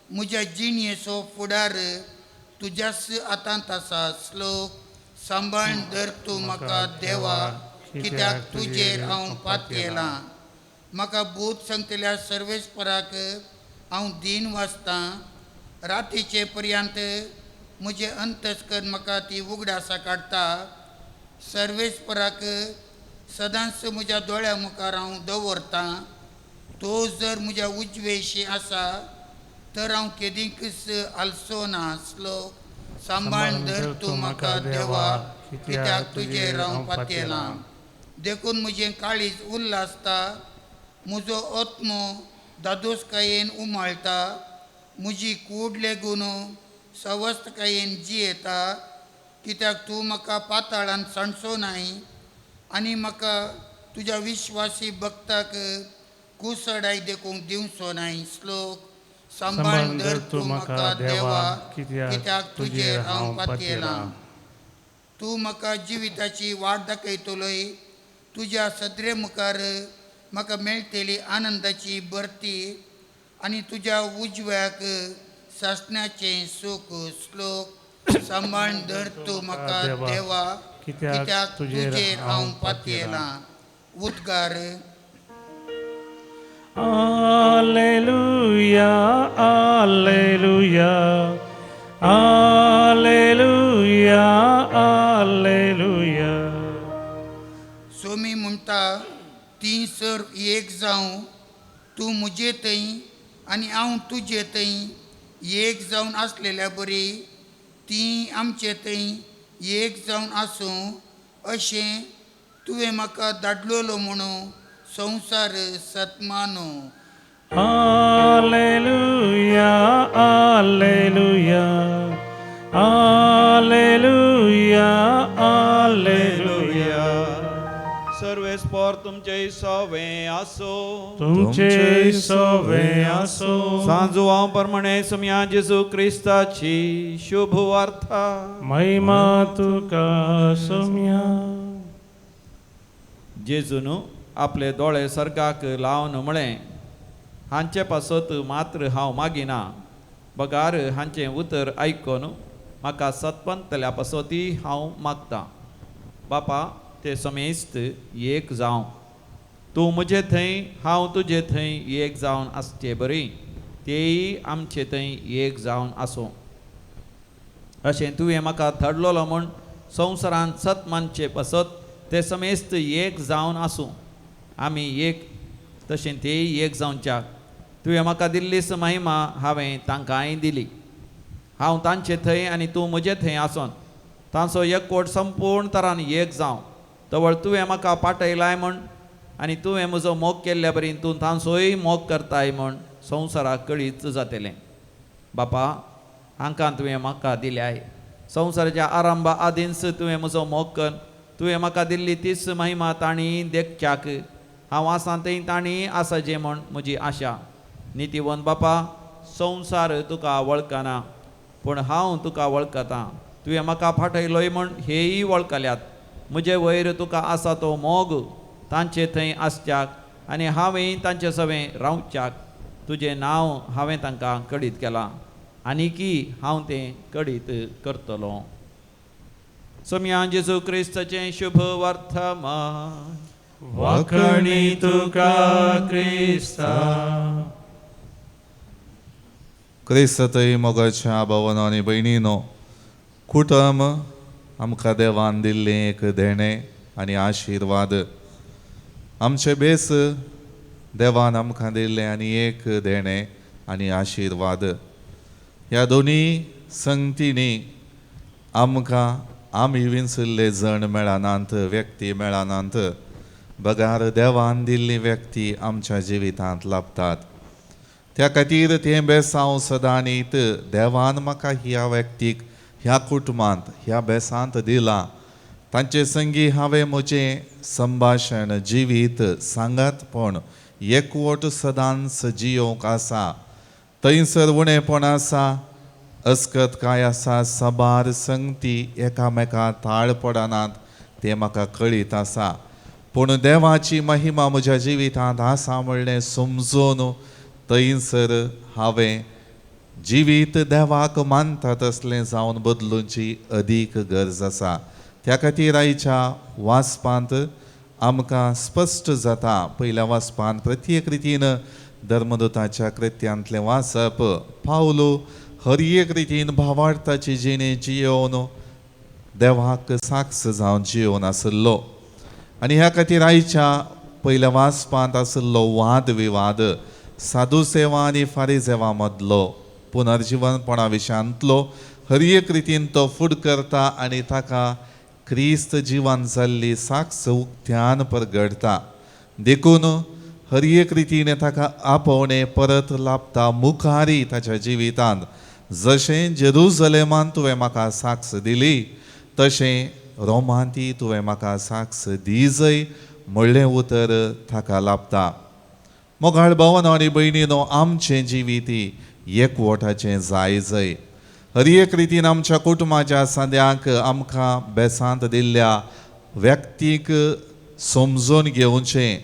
म्हज्या जिणयेचो फुडार तुज्याच हातांत आसा। श्लोक। सांबाळ धर तूं म्हाका देवा, कित्याक तुजेर हांव पातयेलां। म्हाका भूत सांगतल्या सर्वेस्पराक हांव दीन वाचतां। रातीचे पर्यंत म्हजें अंतस्कर म्हाका ती उगडासा काडटा। सर्वेस्पराक सदांच म्हज्या दोळ्या मुखार हांव दवरतां। तो जर म्हज्या उजवेशी आसा तर हांव केदींकच आलसो ना। श्लोक। सांबाळ धर तूं म्हाका देवा, कित्याक तुजेर हांव पातयेलां। देखून म्हजें काळीज उल्हासता, म्हजो आत्मो दादोसकायेन उमाळटा, म्हजी कूड लेगून सवस्तकायेन जियेता। कित्याक तूं म्हाका पाताळान सांडचो नाय आनी म्हाका तुज्या विश्वासी भक्ताक कुसडाय देखूंक दिवचो नाय। श्लोक। सांबाळ धर तूं म्हाका देवा, कित्याक तुजेर हांव पातयेलां। तूं म्हाका जिविताची वाट दाखयतलोय, तुज्या सदरे मुखार म्हाका मेळटली आनंदाची भरती आनी तुज्या उजव्याक सासण्याचें सूख। श्लोक। सांबाळ धर तूं म्हाका देवा, कित्याक तुजेर हांव पातयेलां। उद्गार। Alleluia, alleluia, alleluia, alleluia. Somi म्हणटा, ती सर एक जावं, तूं म्हजे थंय आनी हांव तुजे थंय एक जावन आसलेल्या बरी ती आमचे थंय एक जावन आसूं अशें तुवें म्हाका धाडलेलो म्हणून संवसार सत्मानो। Alleluia, alleluia, alleluia, alleluia. सर्वेस्पर तुमचे सवे आसो, तुमचे सवे आसो। सांजुआं प्रमाणे सुम्या जेजू क्रिस्ताची शुभ वार्ता। महिमा तुका सोम्या। जेजून आपले दोळे सर्गाक लावन म्हळें, हांचे पासत मात्र हांव मागिना, बगार हांचें उतर आयकून म्हाका सतपंतल्या पासतय हांव मागतां। बापा, ते समेस्त एक जावं, तूं म्हजे थंय हांव तुजे थंय एक जावन आसचे बरी तेय आमचे थंय एक जावन आसूं। अशें तुवें म्हाका धाडलेलो म्हूण संवसारांत सत मानचे पासत ते समेस्त एक जावन आसूं, आमी एक तशें तेय एक जावच्याक। तुवें म्हाका दिल्लीच महिमा हांवें तांकांय दिली। हांव तांचे थंय आनी तूं म्हजे थंय आसून तांचो एकवट संपूर्ण तरान एक जावं। तवळ तुवें म्हाका पाटयलाय म्हूण आनी तुवें म्हजो मोग केल्ल्या बरी तूं तांचोय मोग करताय म्हूण संवसाराक कळीत जातलें। बापा, हांकां तुवें म्हाका दिल्याय। संवसाराच्या आरंभा आदींच तुवें म्हजो मोग कर, तुवें म्हाका दिल्ली तीच महिमा तांणी देखच्याक हांव आसा थंय तांणी आसा जे म्हूण म्हजी आशा। नितीवंत बापा, संवसार तुका वळखना पूण हांव तुका वळखतां। तुवें म्हाका फाटयलोय म्हूण हेय वळखल्यात। म्हजे वयर तुका आसा तो मोग तांचे थंय आसच्याक आनी हांवें तांचे सवें रावच्याक तुजें नांव हांवें तांकां कळीत केलां आनीकी हांव तें कळीत करतलो। सोम्या जेजू क्रिस्ताचें शुभ वर्तमान। वाखणी तुका क्रिस्ता। क्रिस्तय मोगाच्या भावानो आनी भयणीनो, कुटुंब आमकां देवान दिल्लें एक देणें आनी आशिर्वाद। आमचे बेस देवान आमकां दिल्लें आनी एक देणें आनी आशिर्वाद. ह्या दोनी संगतींनी आमकां आमी विंचल्ले जण मेळनात, व्यक्ती मेळनात, बगार देवान दिल्ली व्यक्ती आमच्या जिवितांत लाभतात. त्या खातीर तें बेसांव सदांनीत देवान म्हाका ह्या व्यक्तीक ह्या कुटुंबांत ह्या बेसांत दिलां, तांचे संगी हांवें म्हजें संभाशण जिवीत सांगातपण एकवट सदांच जियोवंक आसा. थंयसर उणेपण आसा, अस्कत काय आसा, साबार संगती एकामेका ताळ पडनात तें म्हाका कळीत आसा. पूण देवाची महिमा म्हज्या जिवितांत आसा म्हणलें समजून थंयसर हांवें जिवीत देवाक मानता तसलें जावन बदलूची अदीक गरज आसा. त्या खातीर आयच्या वाचपांत आमकां स्पश्ट जाता, पयल्या वाचपांत प्रत्येक रितीन धर्मदूताच्या कृत्यांतलें वाचप पावलो हर एक रितीन भावार्थाची जिणे जियोवन देवाक साक्ष जावन जियोवन आशिल्लो. आनी ह्या खातीर आयच्या पयल्या वाचपांत आशिल्लो वाद विवाद साधू सेवा आनी फारीसेवा मदलो पुनर्जिवनपणा विशयांतलो हर एक रितीन तो फुड करता आनी ताका क्रिस्त जिवन जाल्ली साक्ष उक्त्यान परगडटा. देखून हर एक रितीन ताका आपोवणें परत लाभता मुखारी ताच्या जिवितांत. जशें जेरुजलेमान तुवें म्हाका साक्ष दिली तशें रोमांती तुवें म्हाका साक्ष दिजय म्हणलें उतर ताका लाभता. मोगाळ भावानो आनी भयणीनो, आमचें जिवीत एकवटाचें जाय जय. हर एक रितीन आमच्या कुटुंबाच्या सांद्यांक आमकां बेसांत दिल्ल्या व्यक्तीक समजून घेवचें,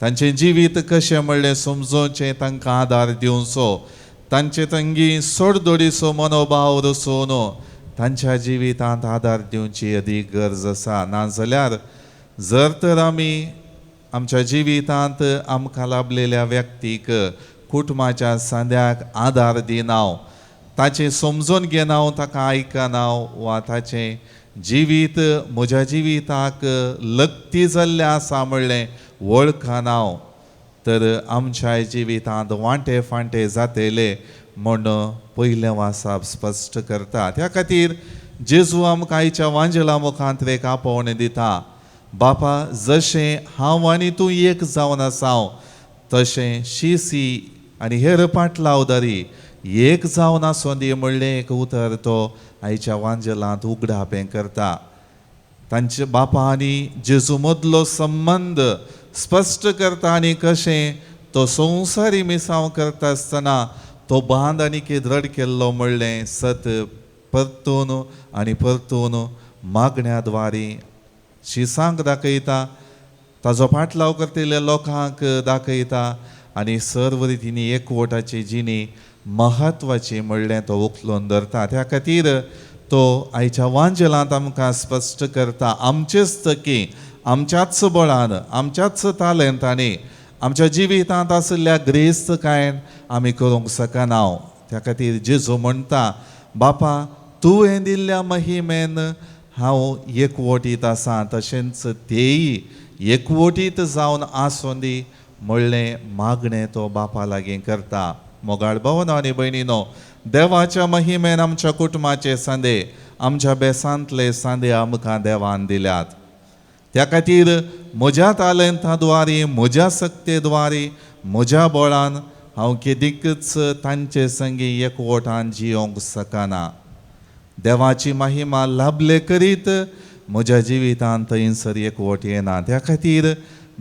तांचें जिवीत कशें म्हणलें समजोवचें, तांकां आदार दिवचो, तांचे तंगी सोडदोडीचो मनोभाव रचोवन तांच्या जिवितांत आदार दिवची अदीक गरज आसा. नाजाल्यार जर तर आमी आमच्या जिवितांत आमकां लाभलेल्या व्यक्तीक कुटुंबाच्या सांद्याक आदार दिना, ताचें समजून घेना, ताका आयकना वा ताचें जिवीत म्हज्या जिविताक लग्ती जाल्लें आसा म्हणलें वळखना तर आमच्या जिवितांत वांटे फांटे जातले म्हूण पयलें वासाप स्पश्ट करता. त्या खातीर जेजू आमकां आयच्या वांजेला मुखांत एक आपोवणें दिता, बापा जशें हांव आनी तूं एक जावन आसा तशें शिसी आनी हेर पाटलावदारी एक जावन आसूं दी म्हणलें एक उतर तो आयच्या वांजेलांत उगडापें करता. तांचे बापा आनी जेजू मदलो संबंद स्पश्ट करता आनी कशें तो संवसारी मिसांव करता आसतना तो बांद आनी दृढ केल्लो म्हणलें सत परतून आनी परतून मागण्या द्वारी शिसांक दाखयता, ताजो पाटलाव करतल्या लोकांक दाखयता आनी सर्व रितींनी एकवटाची जिणी म्हत्वाची म्हणलें तो उखलून धरता. त्या खातीर तो आयच्या वांजेलांत आमकां स्पश्ट करता, आमचेच तकी आमच्याच बळान आमच्याच तालेंतांनी आमच्या जिवितांत आशिल्ल्या ग्रेस्तकायेन आमी करूंक शकना. त्या खातीर जेजू म्हणटा, बापा तुवें दिल्ल्या महिमेन हांव एकवटीत आसा तशेंच तेय एकवटीत जावन आसूं दी म्हणलें मागणें तो बापा लागीं करता. मोगाळ भावनो आनी भयणीनो, देवाच्या महिमेन आमच्या कुटुंबाचे सांदे आमच्या बेसांतले सांदे आमकां देवान दिल्यात. त्या खातीर म्हज्या तालेंता द्वारी म्हज्या सक्ते द्वारी म्हज्या बळान हांव केदीकच तांचे संगी एकवटान जियोंक शकना. देवाची महिमा लाभले करीत म्हज्या जिवितांत थंयसर एकवट येना. त्या खातीर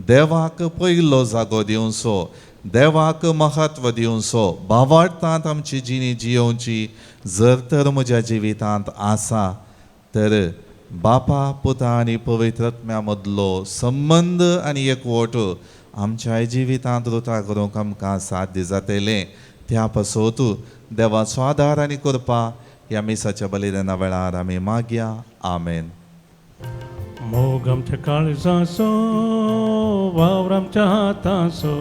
देवाक पयलो जागो दिवचो, देवाक म्हत्व दिवचो, भावार्थांत आमची जिणी जियोवची जर तर म्हज्या जिवितांत आसा तर बापा पुता आनी पवित्र आत्म्या मदलो संबंद आनी एकवट आमच्या जिवितांत रुता करूंक आमकां साध्य जातलें. त्या पासत देवाचो आदार आनी कृपा ह्या मिसाच्या बलिदाना वेळार आमी मागया. आमेन. मोग आमच्या काळजाचो वावर आमच्या हाताचो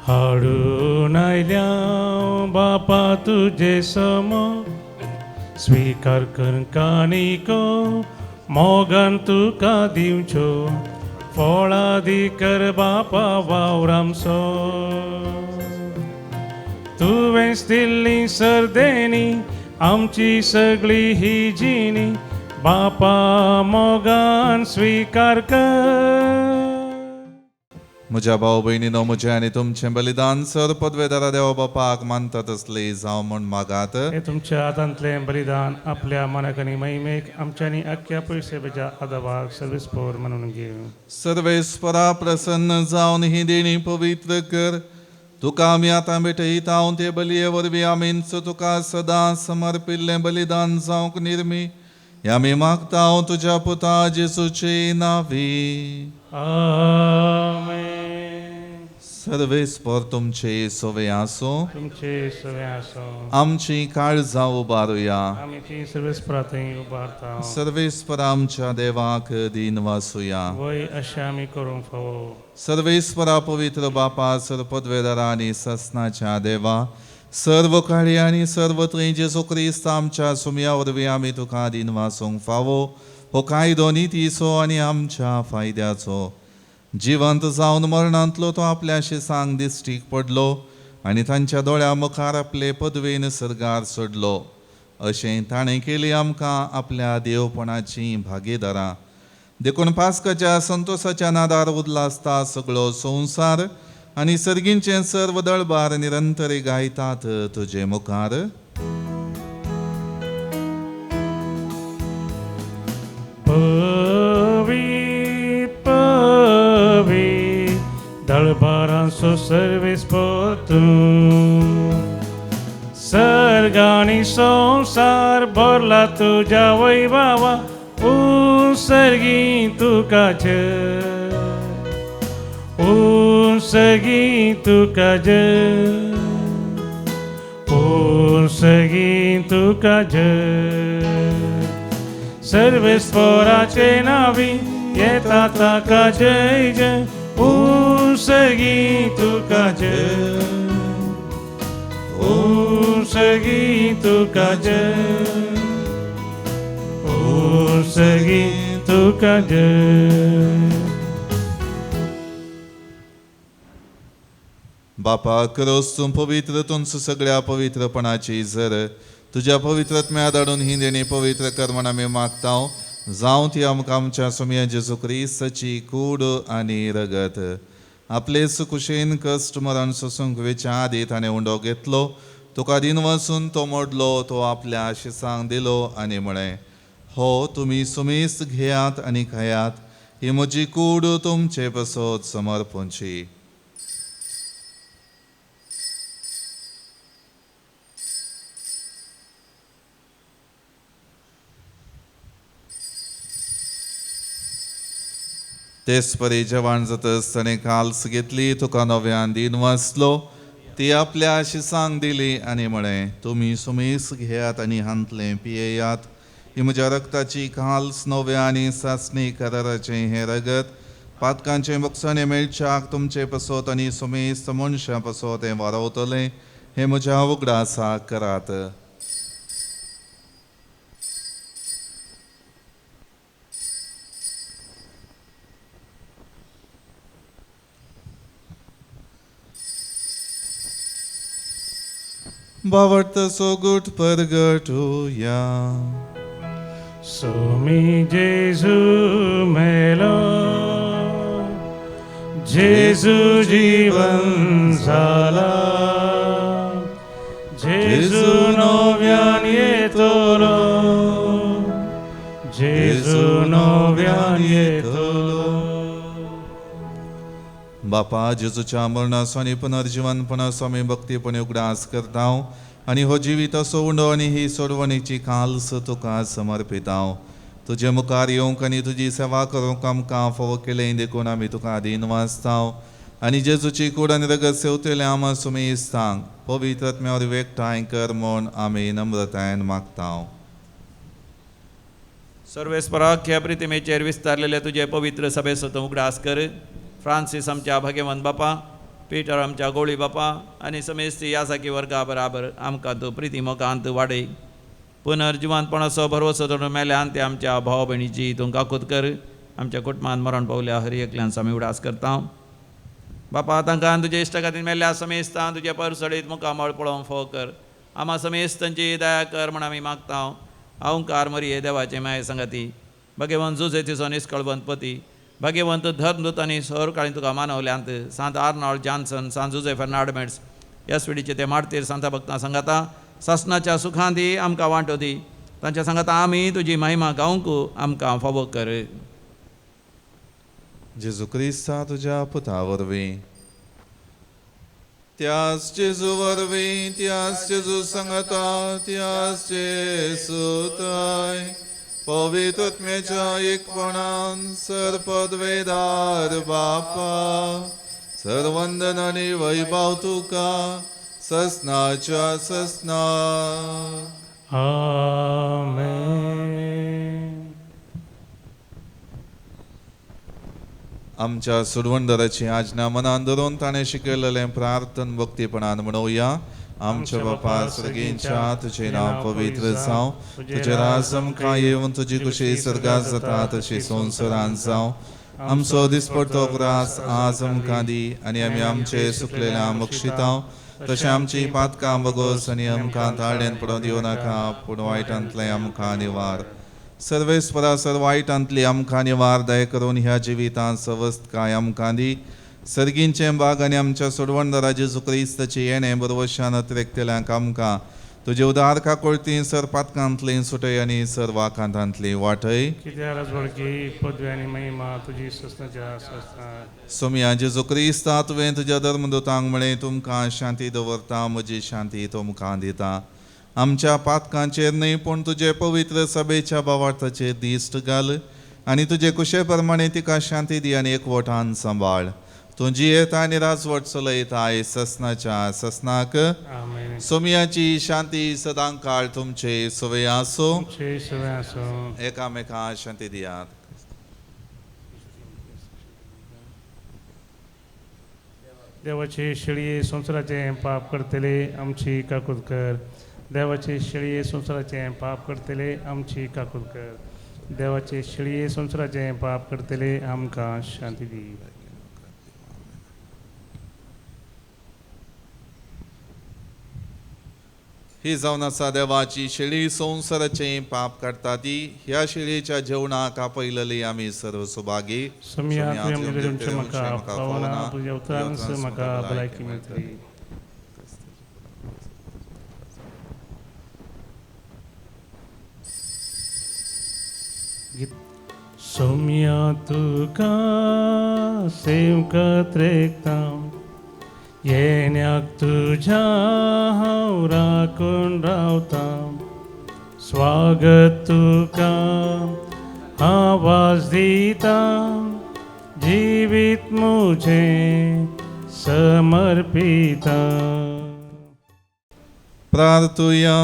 हाडून आयल्या बापा तुजे समो स्वीकार कर काणिको मोगान तुका दिवच्यो फळादी कर बापा वावर आमचो तुवेंच दिल्ली सरदेणी आमची सगळी ही जिणी बापा मोगान स्विकार कर. म्हज्या भाव भयणीनो, म्हजें आनी तुमचें बलिदान सर पदवेदारा देवा बापाक मानता तसले जावं म्हूण मागात. हे तुमच्या हातांतलें बलिदान आपल्या मनाक आनी महिमेक आमच्यांनी अख्ख्या पयशेच्या आदाबाक सर्वीस पोर म्हणून घेवं. सर्वेस्परा प्रसन्न जावन ही देणी पवित्र कर. तुका आमी आतां भेटयता ते बलये वरवीं आमीच तुका सदां समर्पिल्लें बलिदान जावंक निर्मी हें आमी मागता तुज्या पुता जेजूचे नावी. आमेन. सर्वेस्पर तुमचे सवे आसूं. तुमचे सवे आसूं. आमची काळजां उबारुया. आमी ती सर्वेस्परा थंय उबारता. सर्वेस्पर आमच्या देवाक दीन वासुया. वय अशें आमी करूंक फावो. सर्वेस्परा पवित्र बापा, सर पदवेदारा आनी ससनाच्या देवा, सर्व काळी आनी सर्व थंय जेजू क्रिस्त आमच्या सुमया वरवीं आमी तुका दीन वासूंक फावो. हो कायदो नितीचो आनी आमच्या फायद्याचो. जिवंत जावन मरणांतलो तो आपल्या शिसांक दिश्टीक पडलो आनी तांच्या दोळ्या मुखार आपले पदवेन सर्गार चडलो. अशें ताणें केली आमकां आपल्या देवपणाची भागीदारां. देखून पास्काच्या संतोसाच्या नादार उल्हासता सगळो संवसार आनी सर्गींचें सर्व दळबार निरंतरे गायतात तुजे मुखार. पवी पवी दळबारांचो सर्वेस्पर तूं, सर्ग आनी संवसार भरला तुज्या वैभवा, सर्गी तुका जय, सर्गी तुका जय, सर्गी तुका जय. सर्वेस्पराचे नावी येता ताका जय जय, सर्गी तुका जय, सर्गी तुका जय, सर्गी तुका जय. बापा क्रोस तूं पवित्र, तुमचो सगळ्या पवित्रपणाची जर तुज्या पवित्रत्म्या धाडून ही देणी पवित्र कर म्हण आमी मागता. जावं ती आमकां आमच्या सुमया जेजू क्रिस्ताची कूड आनी रगत. आपलेच कुशेन कश्ट मरण सोसूंक वेच्या आदी ताणें उंडो घेतलो, तुका दीन वचून तो मोडलो, तो आपल्या शिसांक दिलो आनी म्हळें, हो तुमी सुमेस्त घेयात आनी खायात, ही म्हजी कूड तुमचे पसत समर्पणची. तेच परी जेवण जातच ताणें काल्स घेतली, तुका नव्यान दीन वाचलो, ती आपल्या शिसांक दिली आनी म्हळें, तुमी सुमेस घेयात आनी हांतलें पियेयात, ही म्हज्या रक्ताची काल्स नव्या आनी सासणी कराराचें हें रगत पातकांचें बक्षाणें मेळच्याक तुमचे पसत आनी सुमेस्त मनशां पसत हें वारवतलें. हें म्हज्या उगडासाक करात. बावडत सोगूट परगटुया. सोमी जेजू मेलो, जेजू जीवन जाला, जेजू नव्यान येतलो, जेजू नव्यान येतलो. बापा जेजूच्या मरणाचो आनी पुनर्जिवनपणाचो आमी भक्तीपणी उगडास करता आनी हो जिविताचो उंडो आनी ही सोडवणीची काल्स तुका समर्पिता. तुजे मुखार येवंक आनी तुजी सेवा करूंक आमकां फावो केलें देखून आमी तुका आदीन वाचता आनी जेजूची कूड आनी रगत सेवतले आमा सुमेस्तांक पवित्र आत्म्या वरवीं एकठांय कर म्हूण आमी नम्रतायेन मागता. सर्वेस्पराक ह्या प्रितिमेचेर विस्तारलेले तुजे पवित्र सभेचो तूं उगडास कर. फ्रांसीस आमच्या भाग्यवंत बापा, पीटर आमच्या गोळी बापा आनी समेस्ती यासाकी वर्गा बराबर आमकां तूं प्रिती मोगांत वाडय. पुनर्जिवंतपणाचो भरवसो धरून मेल्यान ते आमच्या भाव भयणीची तूं काकूत कर. आमच्या कुटुंबान मरण पावल्या हर एकल्यान आमी उडास करता. बापा तांकां तुजे इश्टा खातीर मेल्ल्या समेस्तां तुजे परसडीत मुखामळ पळोवंक फोव कर. आमा समेस्तांची दया कर म्हण आमी मागता. अहंकार मरिये देवाचे माये सांगाती भगवंत जुजे तिचो निस्कळवंत पती भाग्यवंत धर्मदूत आनी सरकाळी तुका मानवल्यांत सांत आर्नॉल्ड जॉन्सन सांत जुजे फेर्नांड एस विडीचे ते मार्तीर सांता भक्तां सांगाता सासणाच्या सुखान दी आमकां वांटो दी. तांच्या सांगाता आमी तुजी महिमा गावंक आमकां फावो कर. जेजू क्रिस्ता तुज्या पुता वरवीं त्याच जेजू वरवीं त्याच जेजू सांगाता त्याच जेजू थंय पवित्र आत्म्याच्या एकपणान सर पदवेदार बापा सर्वंदन आनी वैभव तुका ससनाच्या ससना. आमेन. आमच्या सुडवणदाराची आज्ञा मनान धरून ताणें शिकयलेलें प्रार्थन भक्तीपणान म्हणोवया. आमच्या बापा सर्गींच्या तुजें नांव पवित्र जावं, तुजें राज आमकां येवन तुजी कुशी सर्गात जाता तशी संवसारांत जावं. आमचो दिसपडतो ग्रास आज आमकां दी आनी आमी आमचे सुकलेल्या बक्षितांव तशें आमची पातकां बगोस आनी आमकां ताळ्यान पडोवन दिवं नाका पूण वायटांतलें आमकां निवार. सर्वेस्परा सर वायटांतली आमकां निवार दया करून ह्या जिवितांत सवस्तकाय आमकां दी. सर्गींचें बाग आनी आमच्या सोडवणदारा जेजू क्रिस्ताचें येणें बरवशान अतिरेकतल्यांक आमकां तुजे उदार काकुळती सर पातकांतली सुटय आनी सर वाकांतांतली वाटय. कित्याक राजवडकी पदवी आनी महिमा तुजी ससनाच्या ससना. सोमया जेजू क्रिस्ता तुवें तुज्या धर्मदूतांक म्हळें तुमकां शांती दवरता म्हजी शांती तुमकां दिता. आमच्या पातकांचेर न्हय पूण तुजे पवित्र सभेच्या भावार्थाचेर दिश्ट घाल आनी तुजे कुशे प्रमाणे तिका शांती दी आनी एकवटान सांबाळ. तूं जियेता आनी राजवट चलयताय ससनाच्या ससनाक. सोमयाची शांती सदां काळ तुमचे सवे आसो. एकामेका शांती दियात. देवाचे शेळये संवसाराचें पाप करतले आमची काकूत कर. देवाचे शेळये संवसाराचें पाप करतले आमची काकूत कर. देवाचे शेळये संवसाराचें पाप करतले आमकां शांती दी. ही जावन आसा देवाची शेळी संवसाराचें पाप काडटा ती. ह्या शेळयेच्या जेवणाक आपयलेली आमी सर्व सुभागी. सोम्या तुका सेवकत रेखता येण्याक तुज्या हांव राखून रावता. स्वागत तुका आवाज दिता जिवीत मुझें समर्पिता. प्रार्थुया.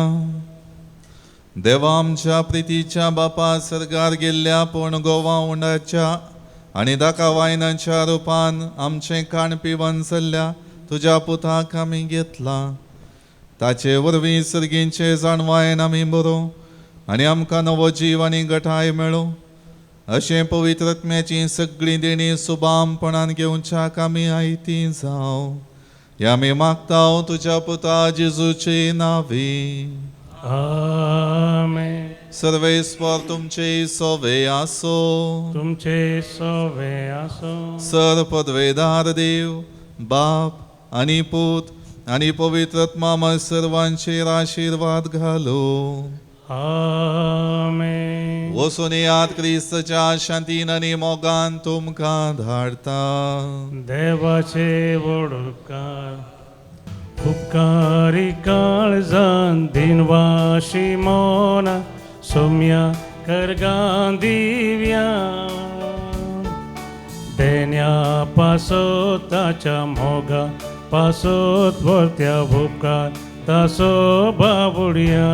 देवा आमच्या प्रितीच्या बापा सर्गार गेल्ल्या पूण गोवा उंडाच्या आनी दाका वायनाच्या रुपान आमचें काण पिवन चल्ल्या तुज्या पुताक आमी घेतला. ताचे वरवीं सर्गींचे जाणवायन आमी बरो आनी आमकां नवो जीव आनी गठाय मेळो अशें पवित्र आत्म्याचीं सगळीं देणीं सुबामपणान घेवच्याक आमी आयती जावं. ह्या आमी मागता तुज्या पुता जेजूचे नांवी. आमेन. सर्वेस्पर तुमचे सोवे आसो. तुमचे सोवे आसो. सर पदवेदार देव बाप आनी पूत आनी पवित्र आत्मा सर्वांचेर आशिर्वाद घालो. आमेन. वचून येयात क्रिस्ताच्या शांतीन आनी मोगान तुमकां धाडता. देवाचे व्हड उपकार उपकारी काळजान दिनवाशी मोना सोम्या करगां दिव्या देण्या पासत ताच्या मोगा पासत भरत्या उपकार तासो बाबुडया.